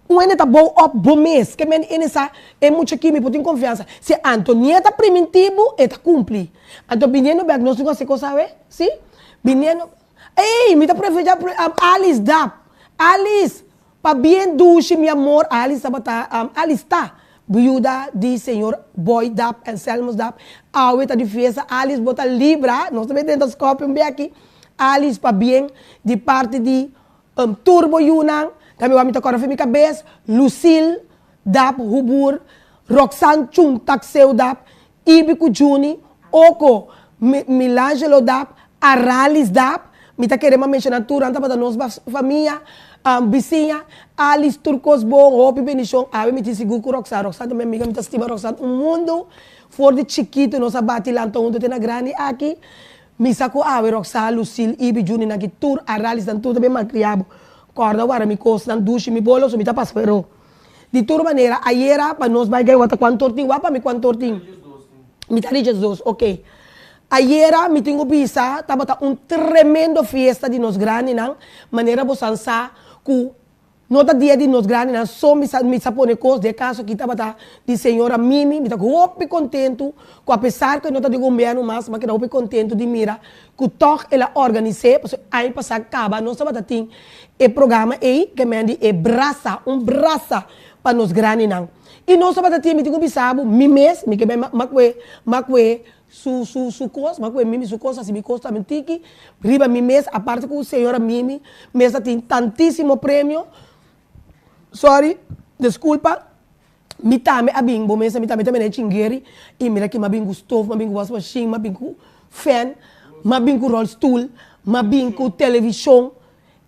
Un hende ta bou op bo mes. Ke men hende sa e mucha aki mi por tin konfiansa. Si Antonieta primintí bo, e ta kumpli. Anto biniendo bèk nos tin ku hasi kos awe? Si? Biniendo Ey! Mi ta prefechá Alice dap. Alice! Pabien dushi mi amor Alice tabata Alice ta biuda di señor Boy Dap en Selmus Dap. Awe ta di fiesta Alice bo ta libra. Nos ta mete den ta skòpi un bèki. Alice pabien di parti di Tur bo yunan, ta mi wak mi ta kòrda for mi kabes, Lucille, Dap, Hubur, Roxanne Chun Tak Seu Dap, Ibi ku Juni, Oko, Milangelo Dap, Aralis Dap, mi ta kere menshoná tur nan tabata nos famia, bisiña, Alice tur kos bon, hopi bendishon, awe mi tin sigur ku Roxanne, Roxanne ta mi amiga, mi ta stima Roxanne un mundu, for di chikitu nos a bati lanta huntu te na grandi aki. Mi sa ku awe Roxanne, Lucille, Ibi, Juni nan ki tur Aralis nan tur ta bin malkriá bo. Kòrda wara mi kosnan dushi mi bolo so mi ta pasa pero di tur manera ayera pa nos bai gay wata kuantu tortin wak pa mi kuantu tortin mi ta di djesdos ok ayera mi tin ku bisa tabata un tremendo fiesta di nos grandinan manera bosan sa ku No ta dia di nos grandinan so mi sa mi sa pone kos, den e kaso aki tabata di señora Mimi, mi ta hopi kontentu ku apesar ku e no ta di gombierno mas, mi a keda hopi kontentu di mira ku tòg el a organis'é, pasobra aña pasá kaba nos tabata tin e programa ei ke men di e brasa, un brasa pa nos grandinan. I nos tabata tin, mi tin ku bisa bo, mi mes, mi ke bai ma ma kue Su su su kos, ma ku e Mimi su kos hasi mi kos tambe tiki riba mi mes, aparte ku señora Mimi mes a tin tantisimo premio, sorry, deskulpa, Mi tambe a bin bo mesa, mi tambe ta mira e chingeri y mira ki m'a bin cu stoof, m'a bin cu wasmachine, m'a bin cu fan, m'a bin cu rolstoel, m'a bin cu television.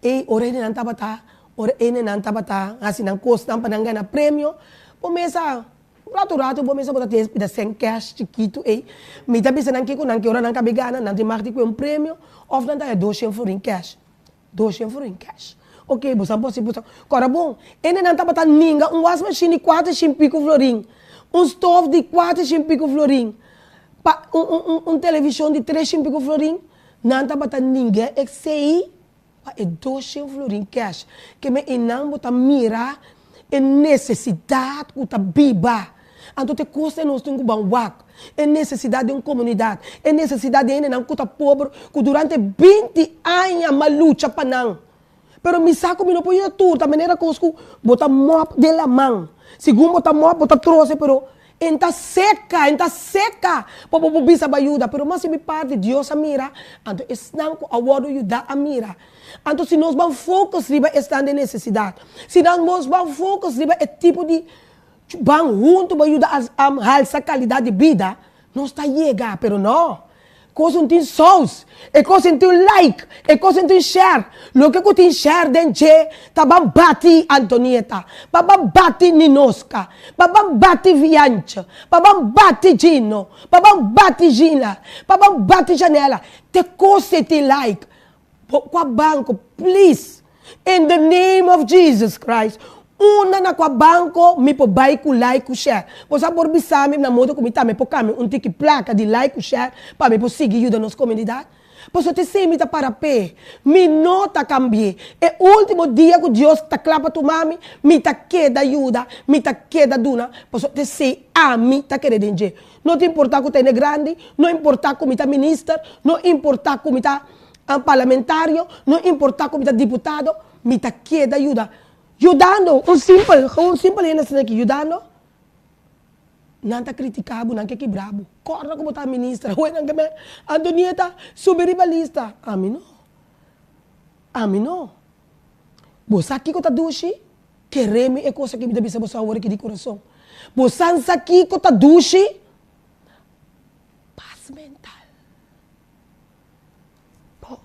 Ey, ora hendenan tabata, ora hendenan tabata haci nan cosnan pa nan gana premio, bo mesa, rato rato bo mesa bo ta tin pida cen cash chikito ey. Mi ta bisa nan kico nan ke ora nan cabe gana, nan tin mag di cu un premio of nan ta haya doshen florin cash. Doshen florin cash. Ok, bo sa bo si bo sa. Kòrda bon, hendenan tabata ninga un wasmachine di kuater shin pico florin, un stof di kuater shin pico florin, pa un un un un televishon di tres shin pico florin, nan tabata ninga esei pa e doshen florin cash. Ke men einan bo ta mira e nesesidat ku ta biba. Anto te kos den nos tin ku ban wak, e nesesidat den komunidat, e nesesidat den hendenan ku ta pober, ku durante binti aña m'a lucha pa nan. Pero mi sa ku mi no por yuda tur, ta manera kos ku bo ta mòp den laman. Segun bo ta mòp, bo ta trose, pero e ta seka, e ta seka pa bo por bisa bo a yuda. Pero mas si mi parti, Dios a mira, anto esnan ku a wòrdu yudá a mira. Anto si nos ban focus riba esnan den nesesidat, si nos ban focus riba e tipo di Ban huntu pa yuda halsa kalidat di bida, nos ta yega, pero no. Kos un tin sous, e kos un tin like, e kos un tin share. Loke ku tin share den dje ta ban bati Antonieta, pa ban bati Ninoska, pa ban bati Vianche, pa ban bati Gino, pa ban bati Gina, pa ban bati Janela. Te kos e tin like. Bo kua banko please in the name of Jesus Christ unda na kua banko mi por bai ku like ku share bo sa por bisa mi na modo ku mi tambe por kambia un tiki plaka di like ku share pa mi por sigui yuda nos komunidat pasobra te esei mi ta para p'e mi no ta kambie e ultimo dia ku Dios ta kla pa tuma mi mi ta keda yuda mi ta keda duna pasobra te esei ami ta kere den dje no ta importa ku ta hende grandi no importa ku mi ta minister no importa ku mi ta Parlamentario, no importa cu mi ta diputado, mi ta keda yuda. Yudando, un simpel, gewoon simpel hende asina aki, yudando, nan ta critica bo, nan ke kibra bo. Corda cu bo ta minister, awe nan ke me, Antonieta, subi riba lista. Ami no. Ami no. Bo sa kico ta dushi? Kere mi e cos aki mi ta bisa boso awor aki di curason. Bo sa sa kico ta dushi? Paz mental. Bo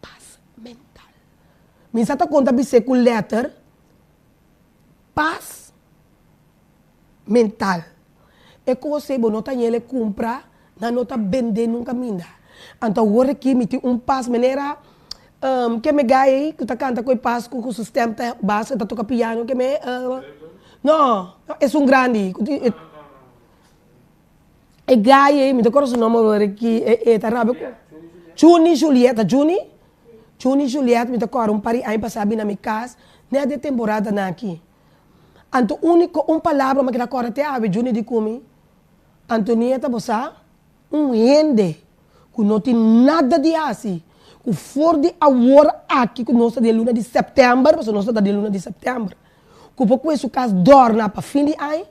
pas mental. Mi sa ta konta bis'é ku lèter pas mental. E kos ei bo no ta yele kumpra, nan no ta bendé nunka minda. Anto awor aki mi tin un pas manera ke me guy ei ku ta kanta ku e pas ku su stèm ta bas e ta toka piano ke me no esun grandi ku tin. E guy ei, mi ta kòrda su nòmber awor aki, e e ta rabia ku Juni Juliet, ta Juni? Juni Juliet, mi ta kòrda un par di aña pasá a bini na mi kas, nèt di e temporadanan aki. Anto úniko un palabra mi a keda kòrda te awe Juni di ku mi, Antonieta bo sa, un hende ku no tin nada di hasi, ku for di awor aki ku nos ta den luna di sèptèmber, pasobra nos ta den luna di sèptèmber, ku por kue su kas dòrna pa fin di aña,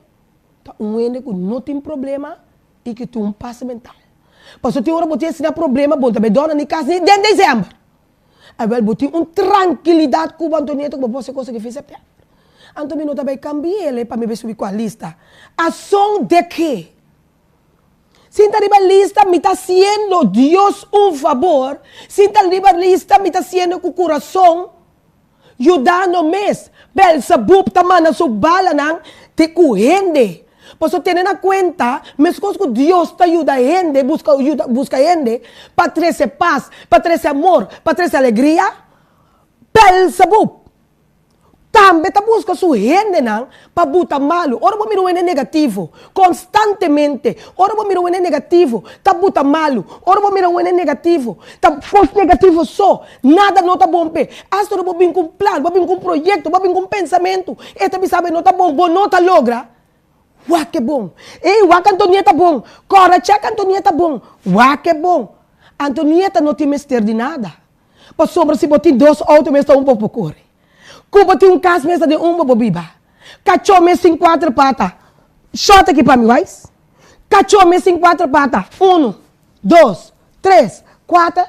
Ta un hende ku no tin problema i ku tin un pas mental. Pasobra tin ora bo tin asina problema, bo no ta bai dòrna ni kas ni den desèmber. Awèl bo tin un trankilidat ku bo Antonieta ku bo por hasi kos aki fin sèptèmber. Anto mi no ta bai kambi'el pa mi bai subi kua lista. A son de ke? Sin ta riba lista mi ta hasiendo Dios un fabor, sin ta riba lista mi ta hasiendo ku kurason. Yudando mes, Belzebub ta manda su balanan te ku hende. Pasobra tene na kuenta, meskos ku Dios ta yuda hende, buska yuda buska hende pa trese pas, pa trese amor, pa trese alegria, Belzebub tambe ta buska su hendenan pa buta malu. Ora bo mira un hende negativo konstantemente, ora bo mira un hende negativo ta buta malu, ora bo mira un hende negativo ta kos negativo so, Nada no ta bon p'e. Asta ora bo bin ku un plan, bo bin ku un proyekto, bo bin ku un pensamentu, e ta bisa bo e no ta bon, bo no ta logra. Wak e bon. Ey, wak Antonieta bon. Kòrda chèk Antonieta bon. Wak e bon. Antonieta no tin mester di nada. Pasobra si bo tin dos outo mes ta un bo por kore. Ku bo tin un kas mes ta den un bo por biba. Kachó mes tin kuater pata. Shòt aki pa mi, wais. Kachó mes tin kuater pata. Unu, dos, tres, kuater.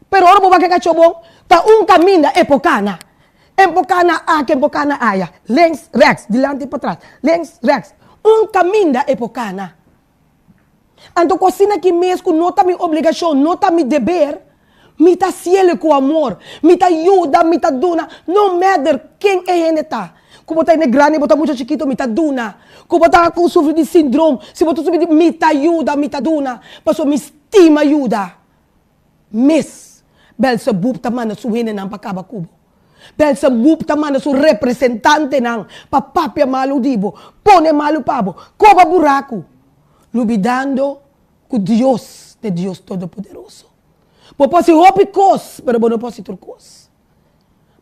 Pero ora bo wak e kachó bon, ta un kaminda e por kana. Enfoká na aki, enfoká na aya. Links, rechts, dilanti i patras. Links, rechts. Un kaminda e por kana. Anto ku asina ki mes ku no ta mi obligashon, no ta mi deber, mi ta hasiel ku amor. Mi ta yuda, mi ta duna, no matter ken e hende ta. Ku bo ta hende grandi, bo ta mucha chikito, mi ta duna. Ku bo ta ku sufri di sindrom, si bo ta sufri di, mi ta yuda, mi ta duna. Pasobra mi stima yuda. Mes, Belzebub ta manda su hendenan pa kaba ku bo. Belzebub ta manda su representantenan pa papia malu di bo, pone malu pa bo, koba buraku, lubidando ku Dios ta e Dios Todopoderoso. Bo por hasi hopi kos, pero bo no por hasi tur kos.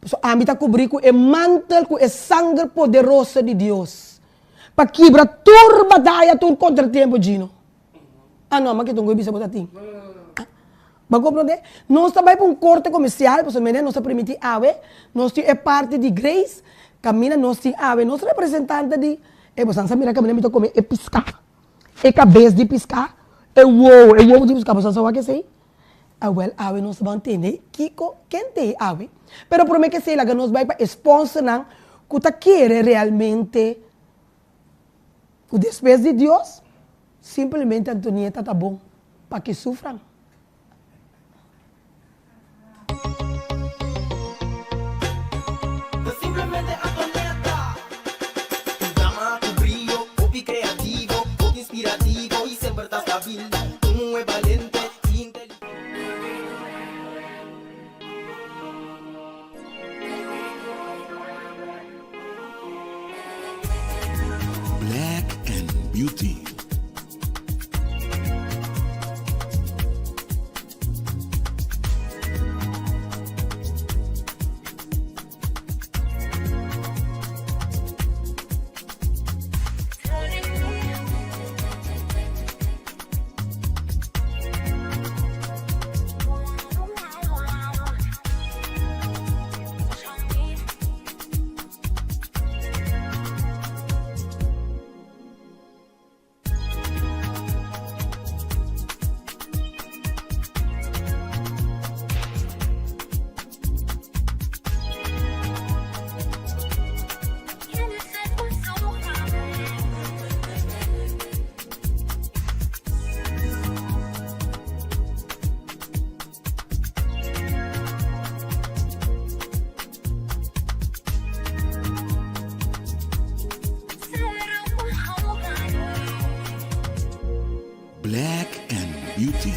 Pasobra ami ta kubrí ku e mantel, ku e sanger poderoso di Dios, pa kibra tur bataya, tur kontratiempo, Gino. Ah no, ma ke tongo e bisa bo ta tin. Bo a komprondé? Nos ta bai pa un korte komersial, pasobra mene nos a permití awe, nos tin e parti di Grace, kaminda nos tin awe nos representante di, e boso sa mira kaminda mi ta kome e piská, e kabes di piská, e wowo, e wowo di piská, boso sa wak esei? Awèl awe nos ta ban tende kiko ken t'ei awe. Pero promé ke esei laga nos bai pa e sponsornan ku ta kere realmente Ku despues di Dios, simplemente Antonieta ta bon pa ki sufran. Ta simplemente Antonieta. Un dama ku brio, hopi kreativo, hopi inspirativo i semper ta stabil. Un muhé balente i inteligente. Black and Beauty. Black and Beauty.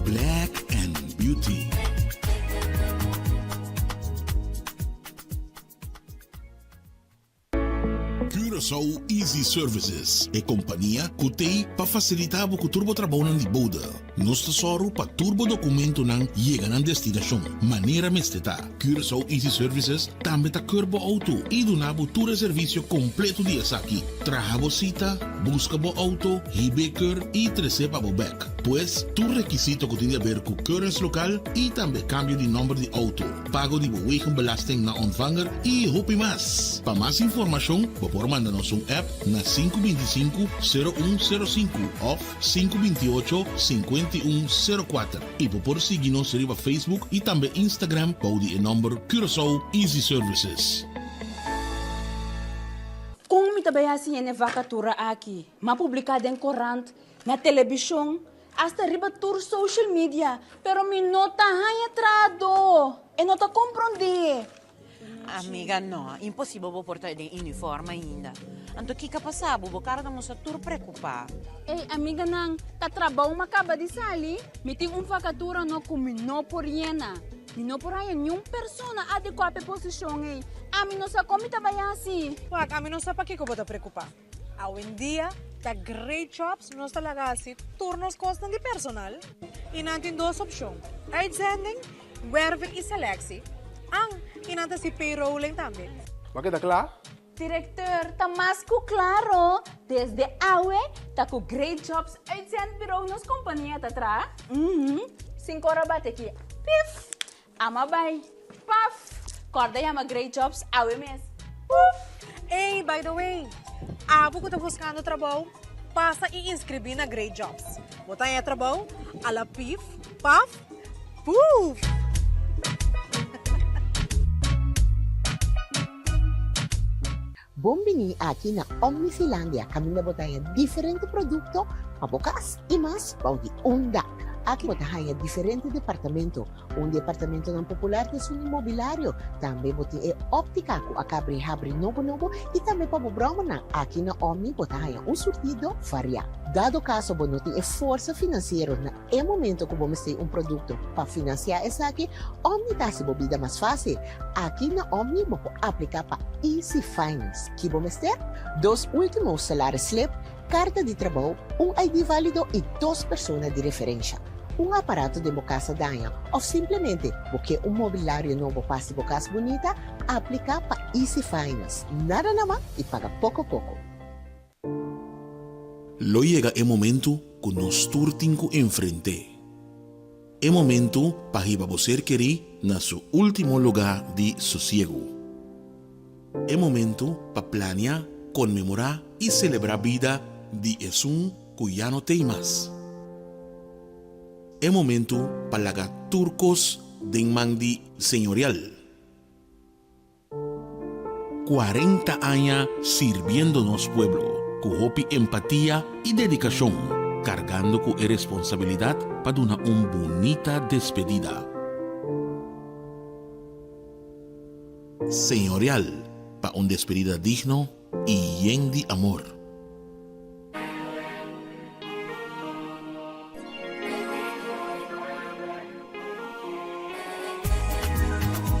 Black and Beauty. Curaçao Easy Services, e kompania ku t'ei pa fasilitá bo ku tur bo trabounan di bode. Nos ta sòru pa tur bo dokumentonan yega nan destinashon manera mester ta. Curaçao Easy Services tambe ta keur bo outo i duna bo tur e servisio kompleto di esaki, traha bo sita, buska bo outo, hib'é keur i tres'é pa bo bèk. Pues, tur rekisito ku tin di aber ku keuringslokaal i tambe kambio di nòmber di outo, pago di bo wegenbelasting na ontvanger i hopi mas. Pa mas informashon bo por manda nos un app na 525 0105 òf 528 5104 i bo por sigui nos riba Facebook i tambe Instagram bou di e nòmber Curaçao Easy Services. Kon mi ta bai hasi hende vakatura aki? M'a publiká den korant, na telebishon, hasta riba tur social media, pero mi no ta haña trahadó. E no ta komprondé. Amiga, no, imposibel bo por ta den uniform ainda. Anto kiko a pasa bo? Bo kara ta mustra tur preokupá. Ey, amiganan, ta trabou m'a kaba di sali. Mi tin un vakatura no ku mi no por yena. Mi no por haña niun persona adekuá pa e posishon ey. Ami no sa kon mi ta bai hasi. Wak, ami no sa pakiko bo ta preokupá. Awendia ta Great Jobs nos ta laga hasi tur nos kosnan di personal i nan tin dos opshon, uitzending, werving i selectie, an i nan ta hasi payrolling tambe. Bo a keda kla? Directeur, ta mas ku klaro, desde awe ta ku Great Jobs Uitzendbureau nos kompania ta traha. Uhum, sink'ora bate ki, pif! Ama bai, paf! Kòrda yama Great Jobs awe mes, puf! Ey, by the way, abo ku ta buskando trabou, pasa i inskribí na Great Jobs. Bo ta haña trabou a la pif, paf, puf! Bon bini aki na Omnifilandia kaminda bo ta haña diferente produkto pa bo kas i mas bou di un dak. Aki bo ta haña diferente departamento. Un di e apartamentonan popular ta esun di mobilario. Tambe bo tin e óptica ku a kabri habri nobo nobo i tambe pa bo bròmernan. Aki na Omni bo ta haña un surtido variá. Dado kaso bo no tin e forsa finansiero na E momento ku bo mester un produkto pa finansiá esaki, Omni ta hasi bo bida mas fásil. Aki na Omni bo por apliká pa Easy Finance. Ki bo mester? Dos último salaris slip, karta di trabou, un ID válido i dos persona di referensha. Un aparato den bo kas a daña òf simplemente bo ke un mobilario nobo pa hasi bo kas bunita? Apliká pa Easy Finance. Nada na man i paga poko poko. Lo yega e momentu ku nos tur tin ku enfrent'é. E momentu pa hiba bo ser kerí na su último lugá di sosiegu. E momentu pa plania, konmemorá i selebrá bida di esun ku ya no t'ei mas. E momentu pa laga tur kos den man di Señorial. 40 aña sirbiendo nos pueblo ku hopi empatia i dedikashon, kargando ku e responsabilidat pa duna un bunita despedida. Señorial pa un despedida digno i yen di amor.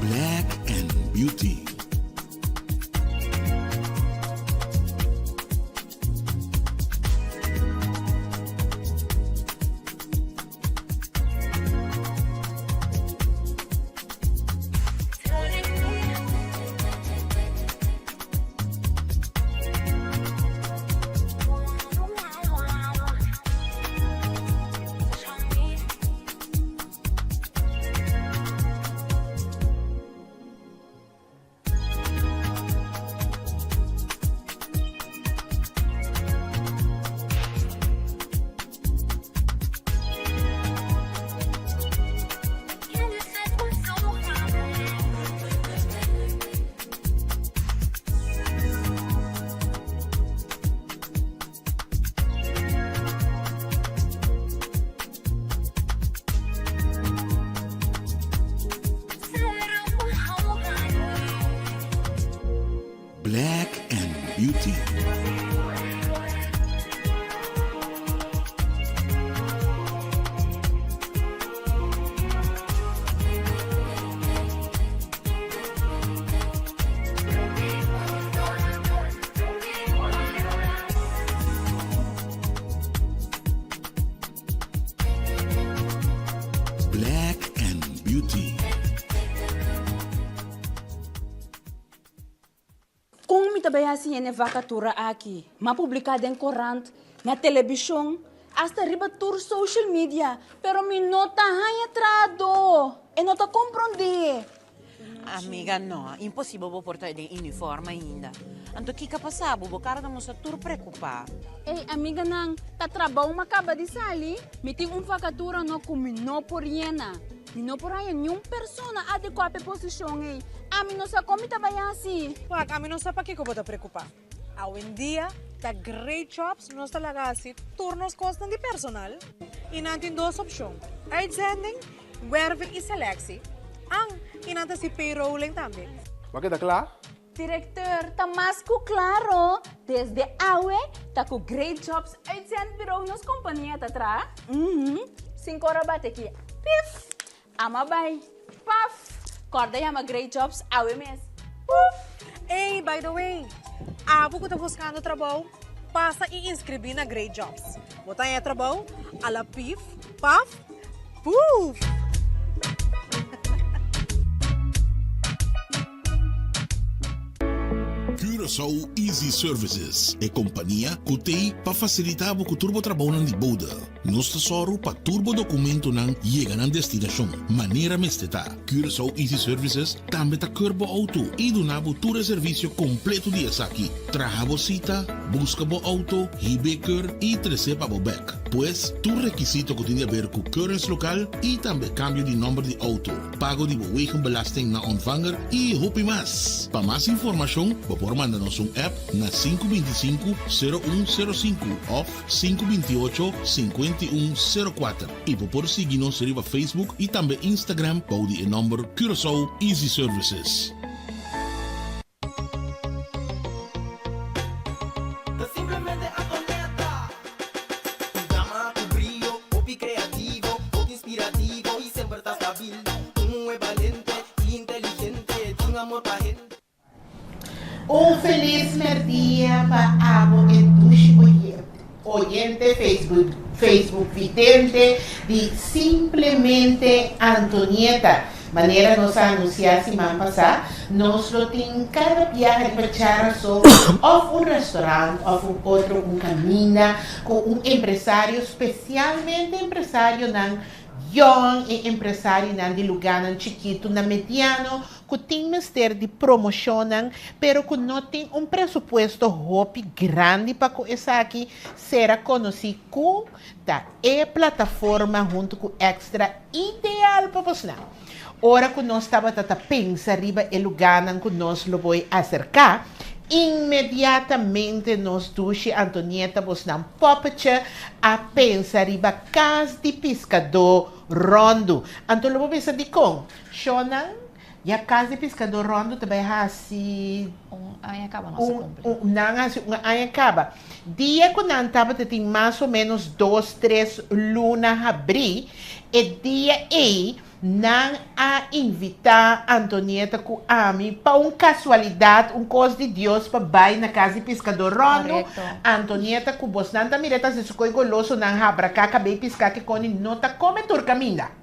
Black and Beauty. Black and Beauty. Black and Beauty. Kon mi ta bai hasi hende vakatura aki? M'a publiká den korant, na telebishon, asta riba tur social media, pero mi no ta haña trahadó. E no ta komprondé. Amiga, no, imposibel bo por ta den uniform ainda. Anto kiko a pasa bo? Bo kara ta mustra tur preokupá. Ey, amiganan, ta trabou m'a kaba di sali. Mi tin un vakatura no ku mi no por yena. Mi no por haña niun persona adekuá pa e posishon ei. Ami no sa kon mi ta bai hasi. Wak, ami no sa pakiko bo ta preokupá. Awendia ta Great Jobs nos ta laga hasi tur nos kosnan di personal i nan tin dos opshon, uitzending, werving i selectie. An, i nan ta hasi payrolling tambe. Bo a keda kla? Directeur, ta mas ku klaro, desde awe ta ku Great Jobs Uitzendbureau nos kompania ta traha. Uhum, sink'ora bate ki, pif! Ama bai, paf! Kòrda yama Great Jobs awe mes, puf! Ey, by the way, abo ku ta buskando trabou, pasa i inskribí na Great Jobs. Bo ta haña trabou a la pif, paf, puf! Curaçao Easy Services, e kompania ku t'ei pa fasilitá bo ku tur bo trabounan di bode. Nos ta sòru pa tur bo dokumentonan yega nan destinashon manera mester ta. Curaçao Easy Services tambe ta keur bo outo i duna bo tur e servisio kompleto di esaki, traha bo sita, buska bo outo, hib'é keur i tres'é pa bo bèk. Pues, tur rekisito ku tin di aber ku keuringslokaal i tambe kambio di nòmber di outo, pago di bo wegenbelasting na ontvanger i hopi mas. Pa mas informashon bo por manda nos un app na 525 0105 òf 528 5104 i bo por sigui nos riba Facebook i tambe Instagram bou di e nòmber Curaçao Easy Services. Ta simplemente Antonetta. Un dama ku brio, hopi kreativo, hopi inspirativo i semper ta stabil. Un muhé balente i inteligente, tin amor pa hende. Un felis merdia pa abo e dushi oyente, oyente Facebook, Facebook vidente di Simplemente Antonieta. Manera nos a anunsiá siman pasá, nos lo tin kada biaha riba Charaso òf un restaurant òf un otro un kaminda ku un empresario, spesialmente empresarionan yòn i empresarionan di lugánan chikitu na mediano ku tin mester di promoshonnan pero ku no tin un presupuesto hopi grandi pa ku esaki sera konosí ku ta e plataforma huntu ku Extra ideal pa bosnan. Ora ku nos tabata ta pensa riba e lugánan ku nos lo boi aserká, inmediatamente nos dushi Antonieta bosnan poppetje a pensa riba kas di piskadó ròndu. Anto lo bo bisa dikon? Shonnan, ya kas di piskadó ròndu ta bai hasi. Un aña kaba nos a kumpli. Un, nan a hasi un aña kaba. Dia ku nan tabata tin mas o ménos dos, tres luna habrí, e dia ei nan a invitá Antonieta ku ami pa un kasualidat, un kos di Dios pa bai na kas di piskadó ròndu. Korekto. Antonieta ku bosnan ta mira ta hasi su koi goloso, nan habraká kabei piská kikoni no ta kome tur kaminda.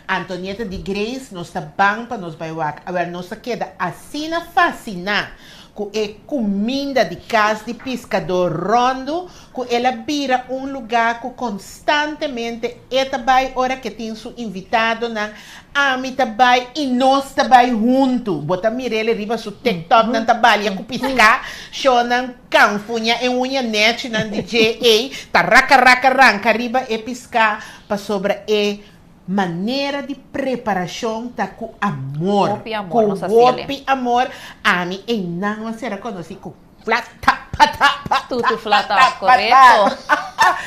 Antonieta di Grace, nos ta ban pa nos bai wak. Awel, nos a keda asina fasiná ku e kuminda di kas di piskadó ròndu ku el a bira un lugá ku konstantemente e ta bai ora ke tin su invitadonan, ami ta bai i nos ta bai huntu. Bo ta mir'el riba su TikTok, nan ta balia ku piská, shownan kanfuña e uña nèchinan di dje ei ta raka raka ranka riba e piská. Pasobra e manera di preparashon ta ku amor. Hopi amor Ku nos a hasiel. hopi amor. Ami einan a sera konosí ku flat tap pa tap pa Tutu tap pa flat tap, tap pa korekto. tap.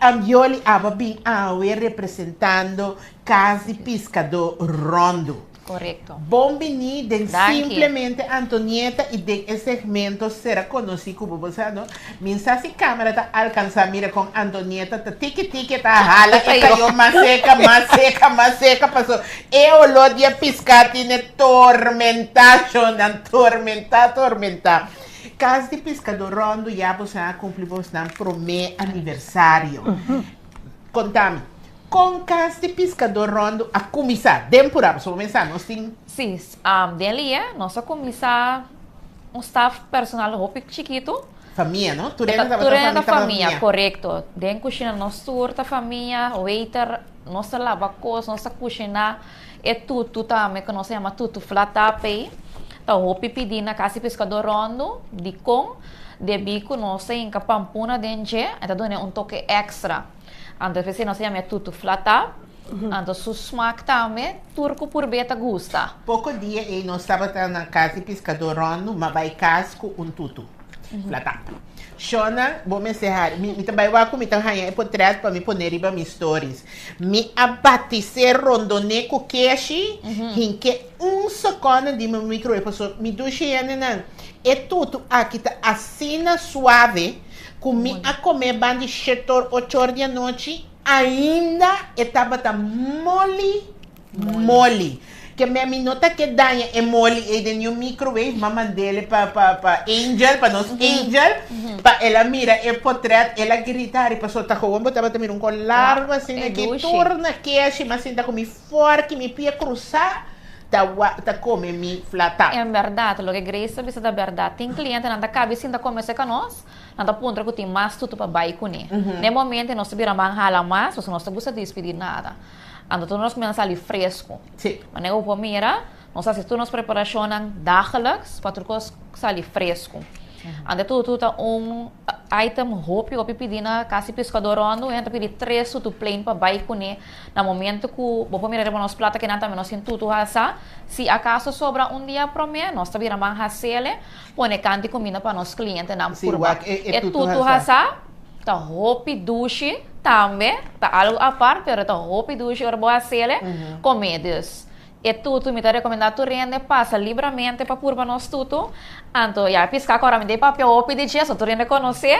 Ambioli abo a bin awe representando Kas di Piskadó Ròndu. Korekto. Bon bini den Danki. Simplemente Antonieta y den e segmento Sera Conoci cu bo. Bo sa no? Mi sa si camera ta alcansa mira con Antonieta ta tiki tiki ta hala e cayo mas seca, mas seca, mas seca paso e olor di e pisca tine tormenta shonnan, tormenta, tormenta. Cas di Piscador Rondo ya boso a cumpli bosnan prome aniversario. Contami. Kon kas di piskadó ròndu a kuminsá? Den purá, pasobra bo mensá nos tin. Sí, den li'e nos a kuminsá un staf personal hopi chikitu. Famia, no? Tur hende tabata Tur hende ta famia. famia, korekto. Den kushina nos tur ta famia, waiter, nos ta laba kos, nos ta kushiná. E tutu tambe ku nos a yama tutu flatapei ta hopi pidí na kas di piskadó ròndu. Dikon? Debí ku nos ta hinka pampuna den dje, e ta dun'é un toke èkstra. Anto p'esei nos a yama e tutu flatá. Anto su smak tambe tur ku purbé ta gusta. Poko dia ei nos tabata na kas di piskadó Rondu, m'a bai kas ku un tutu flatá. Shona, bo mester hari. Mi, mi ta bai wak ku mi ta haña e potrèt pa mi pone riba mi stories. Mi a batis'é rondoné ku keshi, hink'é un sekònde di mi microwave pasobra mi dushi hendenan, e tutu aki ta asina suave. Ku mi a komé ban di shetor ochor di anochi, ainda e tabata moli moli. Ke me mi no ta ke daña e moli ei den niun microwave, m'a mand'ele pa pa pa Angel, pa nos Angel, pa el a mira e potret, el a grita hari pasobra ta gewoon bo tabata mira un kon largo asina E ki dushi. tur na keshi, m'a sinta ku mi fork i mi pia krusá. Ta wa ta come mi flat-tap. En berdad, loke Grace ta bisa ta berdad. Tin clientenan ta cabi sinta come cerca nos, nan ta puntra cu tin mas tutu pa bay cune. Na e momento nos ta bira man hala mas, pasobra nos ta gusta dispidi nada. Anto tur nos cuminsa sali fresco. Manera cu bo por mira, nos haci tur nos preparacionnan dagelijks pa tur cos sali fresco. Anto e tutu ta un item hopi hopi pidi na Casa Piscador Rondo, hende ta pidi tres tutu plain pa bay cune. Na momento ku bo por mira riba nos plata kinan tambe nos tin tutu hasá, si akaso sobra un dia promé, nos ta bira man hasele, pone kanti kuminda pa nos klientenan Sí, purba. wak e E tutu tutu hasá. hasá ta hopi dushi tambe, ta algu apart, pero ta hopi dushi ora bo hasele, komé. Dus, e tutu mi ta rekomendá tur hende pasa libramente pa purba nos tutu. Anto ya e piská ku ora mi ta papia hopi di dje, so tur hende konosé.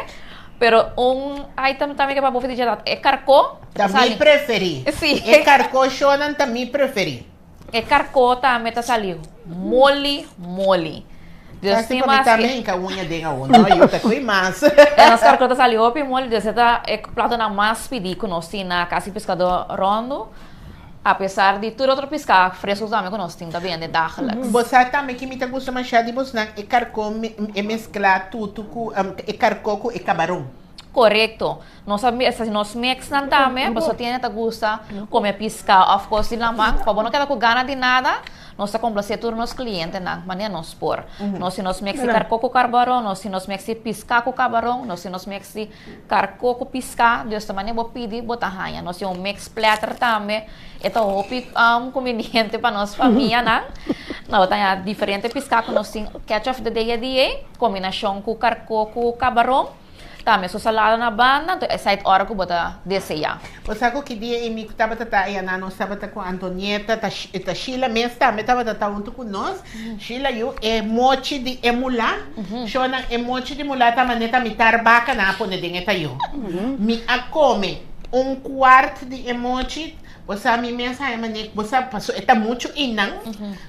Pero un item tambe ke pa bofi di dje ta e karkó. Ta mi preferí. Sí. E karkó shownan ta mi preferí. E karkó tambe ta sali moli moli. Dus Kasi tin pa mi mas tambe hinka uña den awor. No, yu ta koe mas. E nos karkó ta sali hopi moli, dus e ta e platonan mas pidí ku nos tin na Kasi Piskadó Rondo. Apesar di tur otro piská fresco tambe ku nos tin ta bende dagelijks. Bo sa tambe ki mi ta gusta mashá di bosnan e karkó e mesklá tutu ku e karkó ku e kabaron. Korekto. Nos a hasi nos mixnan tambe pasobra tin hende ta gusta kome piská òf kos di laman. Pa bo no keda ku gana di nada, nos ta komplasé tur nos klientenan manera nos por. Nos tin nos mix di karkó ku karbaron, nos tin nos mix di piská ku kabaron, nos tin nos mix di Karko ku piská, dus ta manera bo pidi bo ta haña. Nos tin un mix platter tambe, e ta hopi kumbiniente pa nos famianan. Nos ta haña diferente piská ku nos tin catch of the day e dia ei, kombinashon ku karko ku kabaron, tambe su salada na banda, anto esei ta ora ku bo ta deseá. Bo sa ku ki dia ei mi tabata ta ayaná, nos tabata ku Antonieta, ta ta Sheila mes tambe tabata ta huntu ku nos. Sheila yu e mochi di e mulá, shownan e mochi di mulá ta manera ta mitar baka nan a pone den e tayó. Mi a kome un kuart di e mochi, bo sa mi mes haña manera, bo sa paso e ta muchu einan,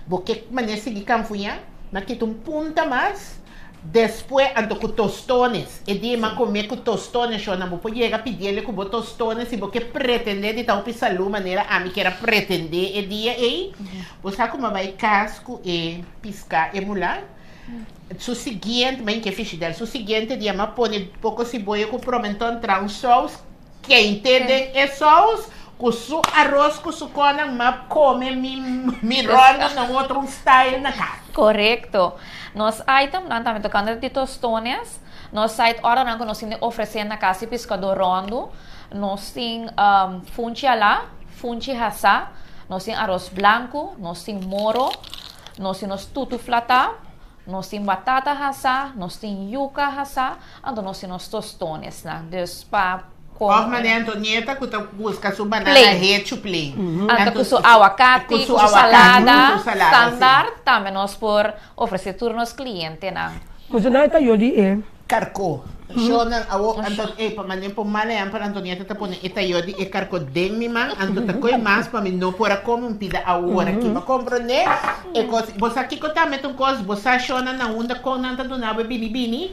bo ke manera sigui kanfuñá, mi a kita un punta mas, Despues anto ku tostones. E dia mi a kome ku tostones shona bo por yega pidiele ku bo tostones si bo ke pretende di ta hopi salu manera ami kier a pretende e dia ei. Bo sa ku mi a bai kas ku e piská e mulá. Su siguiente, mi a hinka e fishidel, su siguiente dia mi a pone poko siboya ku promenton tra un sous Kente den e sous ku su aros ku su konan m'a kome mi mi rondo na un otro un style na kas. Korekto. Nos itemnan tambe tokante di tostones, nos site ordernan ku nos tin di ofresé na kas di piskadó rondu, nos tin funchi alá, funchi hasá, nos tin aros blanku, nos tin moro, nos tin nos tutu flatá, nos tin batata hasá, nos tin yuka hasá. Anto nos tin nos tostonesnan, dus pa Of come. manera Antonieta cu ta busca su banana Plain. hecho plain. Anto cu su awacati, Cu su cu su awacati, salada cu su salada, sí. standaard, tambe nos por ofrece tur nos clientenan. Pues nan ta yo di e. Carco. Shownan awo Anton ey pa manera por mal ehempel Antonieta ta pone e tayo di e carco den mi man anto ta coy mas pa mi no por a come un pida awor aki bo comprende e cos bo sa kico tambe ta un cos bo sa shownan na unda con nan ta duna bo e bini bini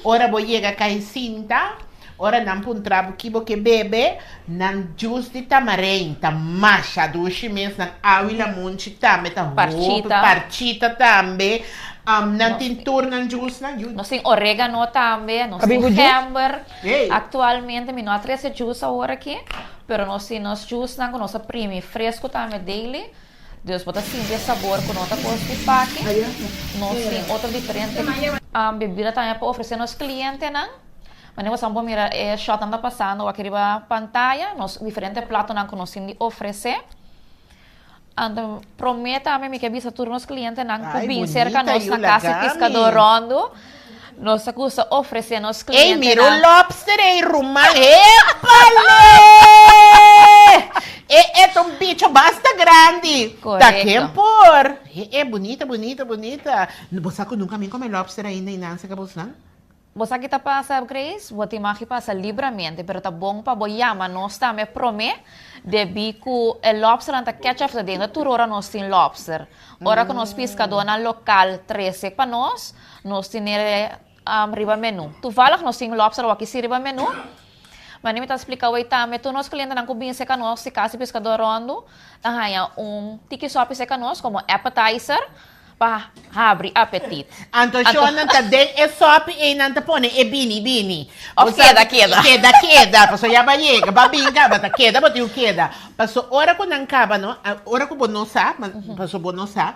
Ora bo yega kai sinta, ora nan puntra bo ki bo ke bebe, nan juice di tamarein ta masha dushi mes, nan awi lamunchi tambe ta hopi, Parchita. parchita tambe, nan tin tur nan juice nan. Nos tin oregano tambe, nos A bin tin ku juice? gember. Hey. Actualmente mi no a trece juice awor aki, pero nos tin nos juice nan ku nos a primi fresco tambe daily. Dus bo ta sinti e sabor ku no ta kos di paki. Nos tin otro diferente bebida tambe pa ofresé nos klientenan. Manera boso por mira e shotnan ta pasando aki riba pantaya, nos diferente platonan ku nos tin di ofresé. Anto promé tambe mi ke bisa tur nos klientenan ku Ay, bin serka bunita nos yu na Kasi lagami. Piskadó Ròndu. Nos ta gusta ofresé nos Ey, klientenan. mira un lobster ey, ruman. Épale! E e ta un bicho basta grandi. Ta Correcto. ken por? E e bunita, bunita, bunita. Bo sa ku nunka mi kome lobster ainda y Nancy ka bosnan? Bo sa ki ta pasa, Grace? Bo tin mag di pasa libramente, pero ta bon pa bo yama nos tambe promé, debí ku e lobsternan ta catch of the day. No tur ora nos tin lobster. Ora ku nos piskadónan lokal trese pa nos, nos tin'e riba menú. Toevallig nos tin lobster awor aki sí riba menú. Mane mi ta splika awey tambe tur nos klientenan ku bin serka nos di Kas di Piskadó Ròndu ta haña un tiki sòpi serka nos komo appetizer pa habri apetit. Anto shon nan ta den e sòpi ei nan ta pone e bini bini. Of keda keda. Keda keda paso ya ba yega ba bin kaba ta keda bo tin ku keda. Paso ora ku nan kaba no ora ku bo no sa paso bo no sa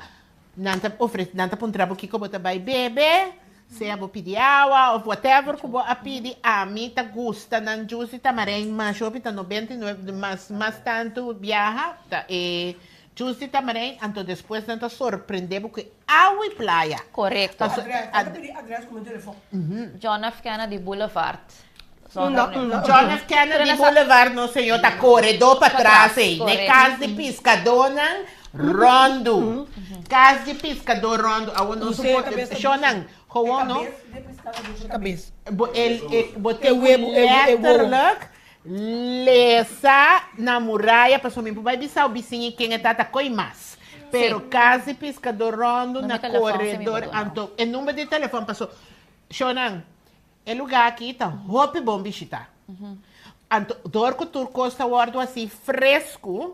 Nan ta ofre, nan ta puntra bo kiko bo ta bai bebe, sea bo pidi awa of whatever ku bo a pidi, ami ta gusta nan juice di tamarijn masha hopi, ta 99, mas mas tantu biaha ta e juice di tamarijn, anto despues nan ta sorprende bo ku e awa i playa. Korekto. Paso, Adres, nan ta pidi adres ku mi telefon. John F. Kennedy Boulevard. Unda, unda. John F. Kennedy Boulevard, no señor, ta koredó patras ei, n'e kas di piskadónan ròndu. Kas di piskadó ròndu. Awor nos un por, shownan, gewoon no. Bo el, e, bo tin ku letterlijk lesa na muraya, pasobra mi por bai bisa bo bisiña ken e ta, ta koi mas. Pero kas di piskadó ròndu na koredor, anto e number di telefòn, paso, shownan, E lugá aki ta hopi bon bishitá. Anto dor ku tur kos ta wòrdu hasi fresku,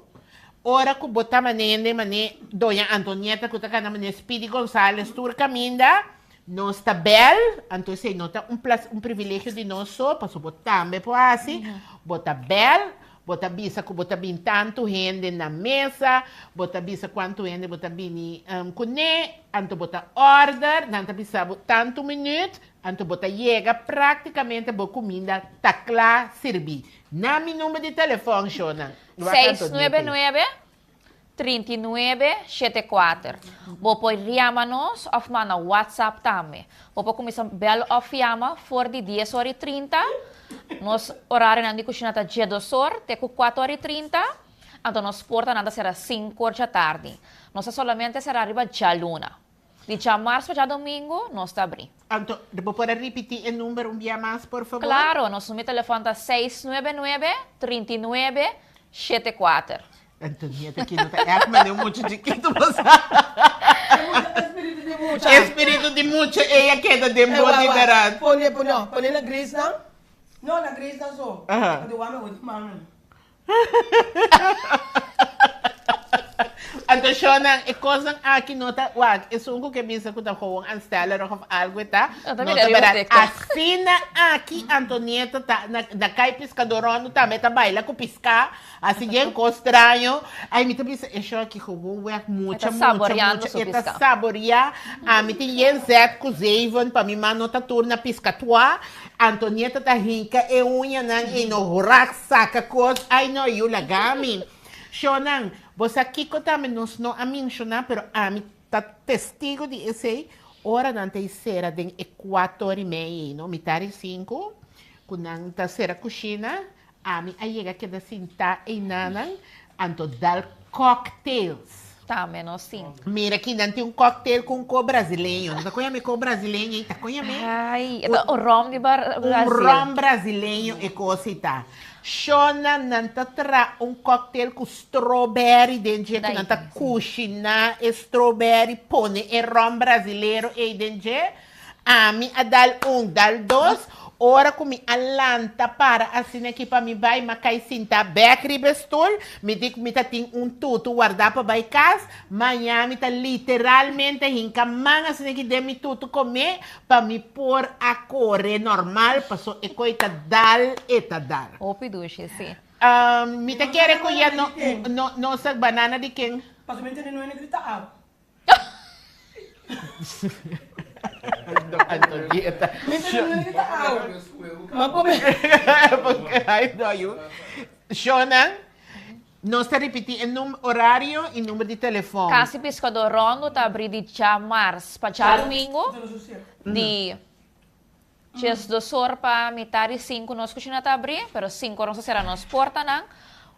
ora ku bo ta manende mané Doña Antonieta ku ta kana mané Speedy Gonzales tur kaminda, nos ta bèl, anto esei no ta un plas un privilegio di nos so, pasobra bo tambe por hasi, bo ta bèl, Bo ta bisa ku bo ta bin tantu hende na mesa, bo ta bisa kuantu hende bo ta bini kuné, anto bo ta order, nan ta bisa bo tantu minüt, anto bo ta yega práktikamente bo kuminda ta kla sirbí. Na mi number di telefòn, shownan. 699 39 74. Bo por yama nos òf manda WhatsApp tambe. Bo por kuminsá bèl òf yama for di dies ora i 30. Nos orarionan di kushina ta djedos or te ku kuater ora i 30, anto nos portanan ta sera sinku or djatardi. Nos ta solamente sera riba djaluna. Di djamars pa djadomingu nos ta abrí. Anto, bo por a ripití e number un bia mas, por favor? Klaro, nos number di telefòn ta 699 39 74. Antonieta ki no ta echt mane un mucha chiquito bo sa. Espiritu di mucha. Espiritu di mucha ella keda den bo di berat. Pone, pone, no, pone na Grace nan. No, na Grace nan so. Aha. Anto wami wou di mami. Anto shownan, e kosnan aki no ta, wak, esun ku ke bisa ku ta gewoon aanstellerig of algo e ta, No ta no mira ta riba berat. TikTok. Asina aki Antonieta ta na, na kai piskador rondo tambe ta baila ku piská. Asi yen kos straño. Ay, mi ta bisa e show aki gewoon weg mucha, E ta mucha, saboreando mucha. su E ta piská. saboreá. Ami tin yen zet ku zeven pa mi man no ta tur na piska tua. Antonieta ta hinka e uñanan ei no horak saka kos. Ay no, yu laga mi. Shownan, bo sa kiko tambe nos no a menshoná, pero ami ta testigo di esei, ora nan ta e sera den e kuator i mei ei, no, mitar i sinku, ku nan ta sera kushina, Ami a yega keda sintá einanan, anto dal cocktails. Tambe nos tin. Mira aki nan tin un cocktail ku un ko brasileño. No ta koña mi ko brasileño ei, ta koña mi? Ai, e ta un rom di Brasil. Un rom brasileño e kos ei ta. Shona nan ta traha un cocktail ku strawberry den dje, ku nan ta kushiná e strawberry, pone e rom brasilero ei den dje. Ami a dal un, dal dos, ora ku mi a lanta para asina aki pa mi bai, m'a kai sinta bèk riba e stul, mi di ku mi ta tin un tutu wardá pa bai kas, maña mi ta literalmente hinka man asina aki den mi tutu komé pa mi por a kore normal, paso e koi ta dal, e ta dal. Hopi dushi, si. Mi ta kere ku ya no, no, no sa banana di ken? Pasobra mi tende no hende grita aw. Antonieta. Shona, nos ta ripití e num horario i number di telefòn. Kasi Piskadó Rondo ta abrí di djamars pa djadumingu di 12 or pa mitar di sinku nos kushina ta abrí, pero sinku or nos ta sera nos portanan.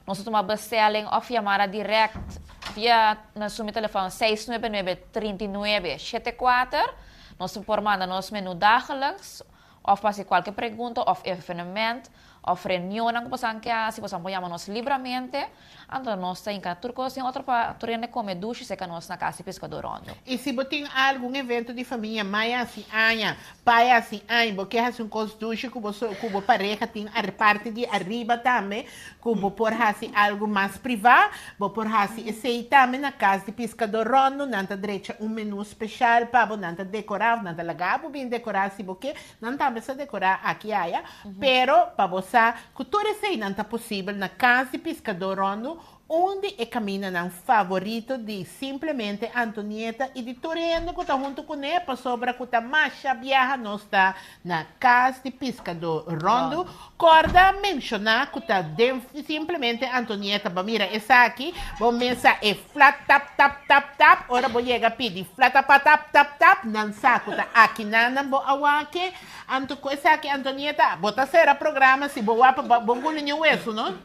Nos ta tuma bestelling òf yamada dirèkt via nos numero telefòn 699 39 74. Nos por manda nos menu dagelijks òf pa hasi kualke pregunta òf evenement. Òf reunionnan ku boso ke hasi, boso por yama nos libramente. Anto nos ta hinka tur kos den otro pa tur hende kome dushi seka nos na kas di Piskadó Rondo. I si bo tin algun evento di famia, mai hasi aña, pai hasi aña, bo ke hasi un kos dushi ku bo ku bo pareha tin parti di ariba tambe, ku bo por hasi algu mas privá, bo por hasi esei tambe na kas di Piskadó Rondo. Nan ta drecha un menú speshal pa bo, nan ta dekorá òf nan ta laga bo bin dekorá si bo ke. Nan tambe sa dekorá aki aya, pero pa bo sa ku tur eseinan ta posibel na kas di piskadó ròndu, un di e kamindanan favorito di simplemente Antonieta i di tur hende ku ta huntu kuné pasobra ku ta masha biaha nos ta na kas di piskadó ròndu. Kòrda menshoná ku ta den simplemente Antonieta bo mira esaki, bo mesa e flat tap tap tap tap, ora bo yega pidi flatapatap tap tap, nan sa ku ta akinan nan bo a wak-e. Anto ku esaki Antonieta, bo ta sera programa si bo wak pa bo guli ni wesu no.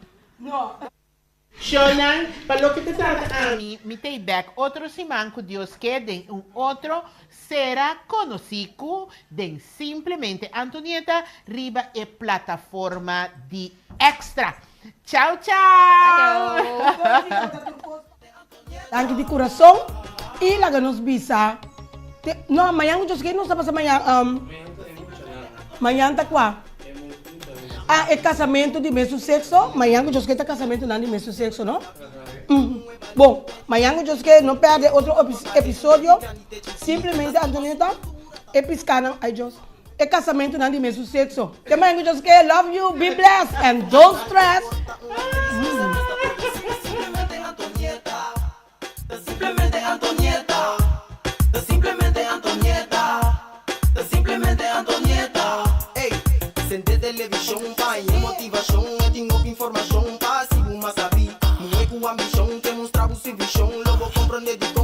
Shownan, pa loke ta trata ami, mi ta i bek otro siman ku Dios ke den un otro sera konosí ku den Simplemente Antonieta riba e plataforma di Extra. Chao chao! Danki di kurason i laga nos bisa te no mañan ku Dios ke nos ta pasa mañan mañan ta kua ah e kasamentu di mesun sekso mañan ku Dios ke ta kasamentunan di mesun sekso no bon mañan ku Dios ke no pèrdè otro episodio simplemente Antonieta e piskanan ay Dios e kasamentunan di mesun sekso te mañan ku Dios ke love you be blessed and don't stress. Simplemente Antonieta, simplemente Antonieta, simplemente Antonieta. Ey, sende televishon pa haña motivashon, e tin hopi informashon pa hasi bo mas sabí. Muhé ku ambishon ke mustra bo su vishon, lo bo komprondé dikon.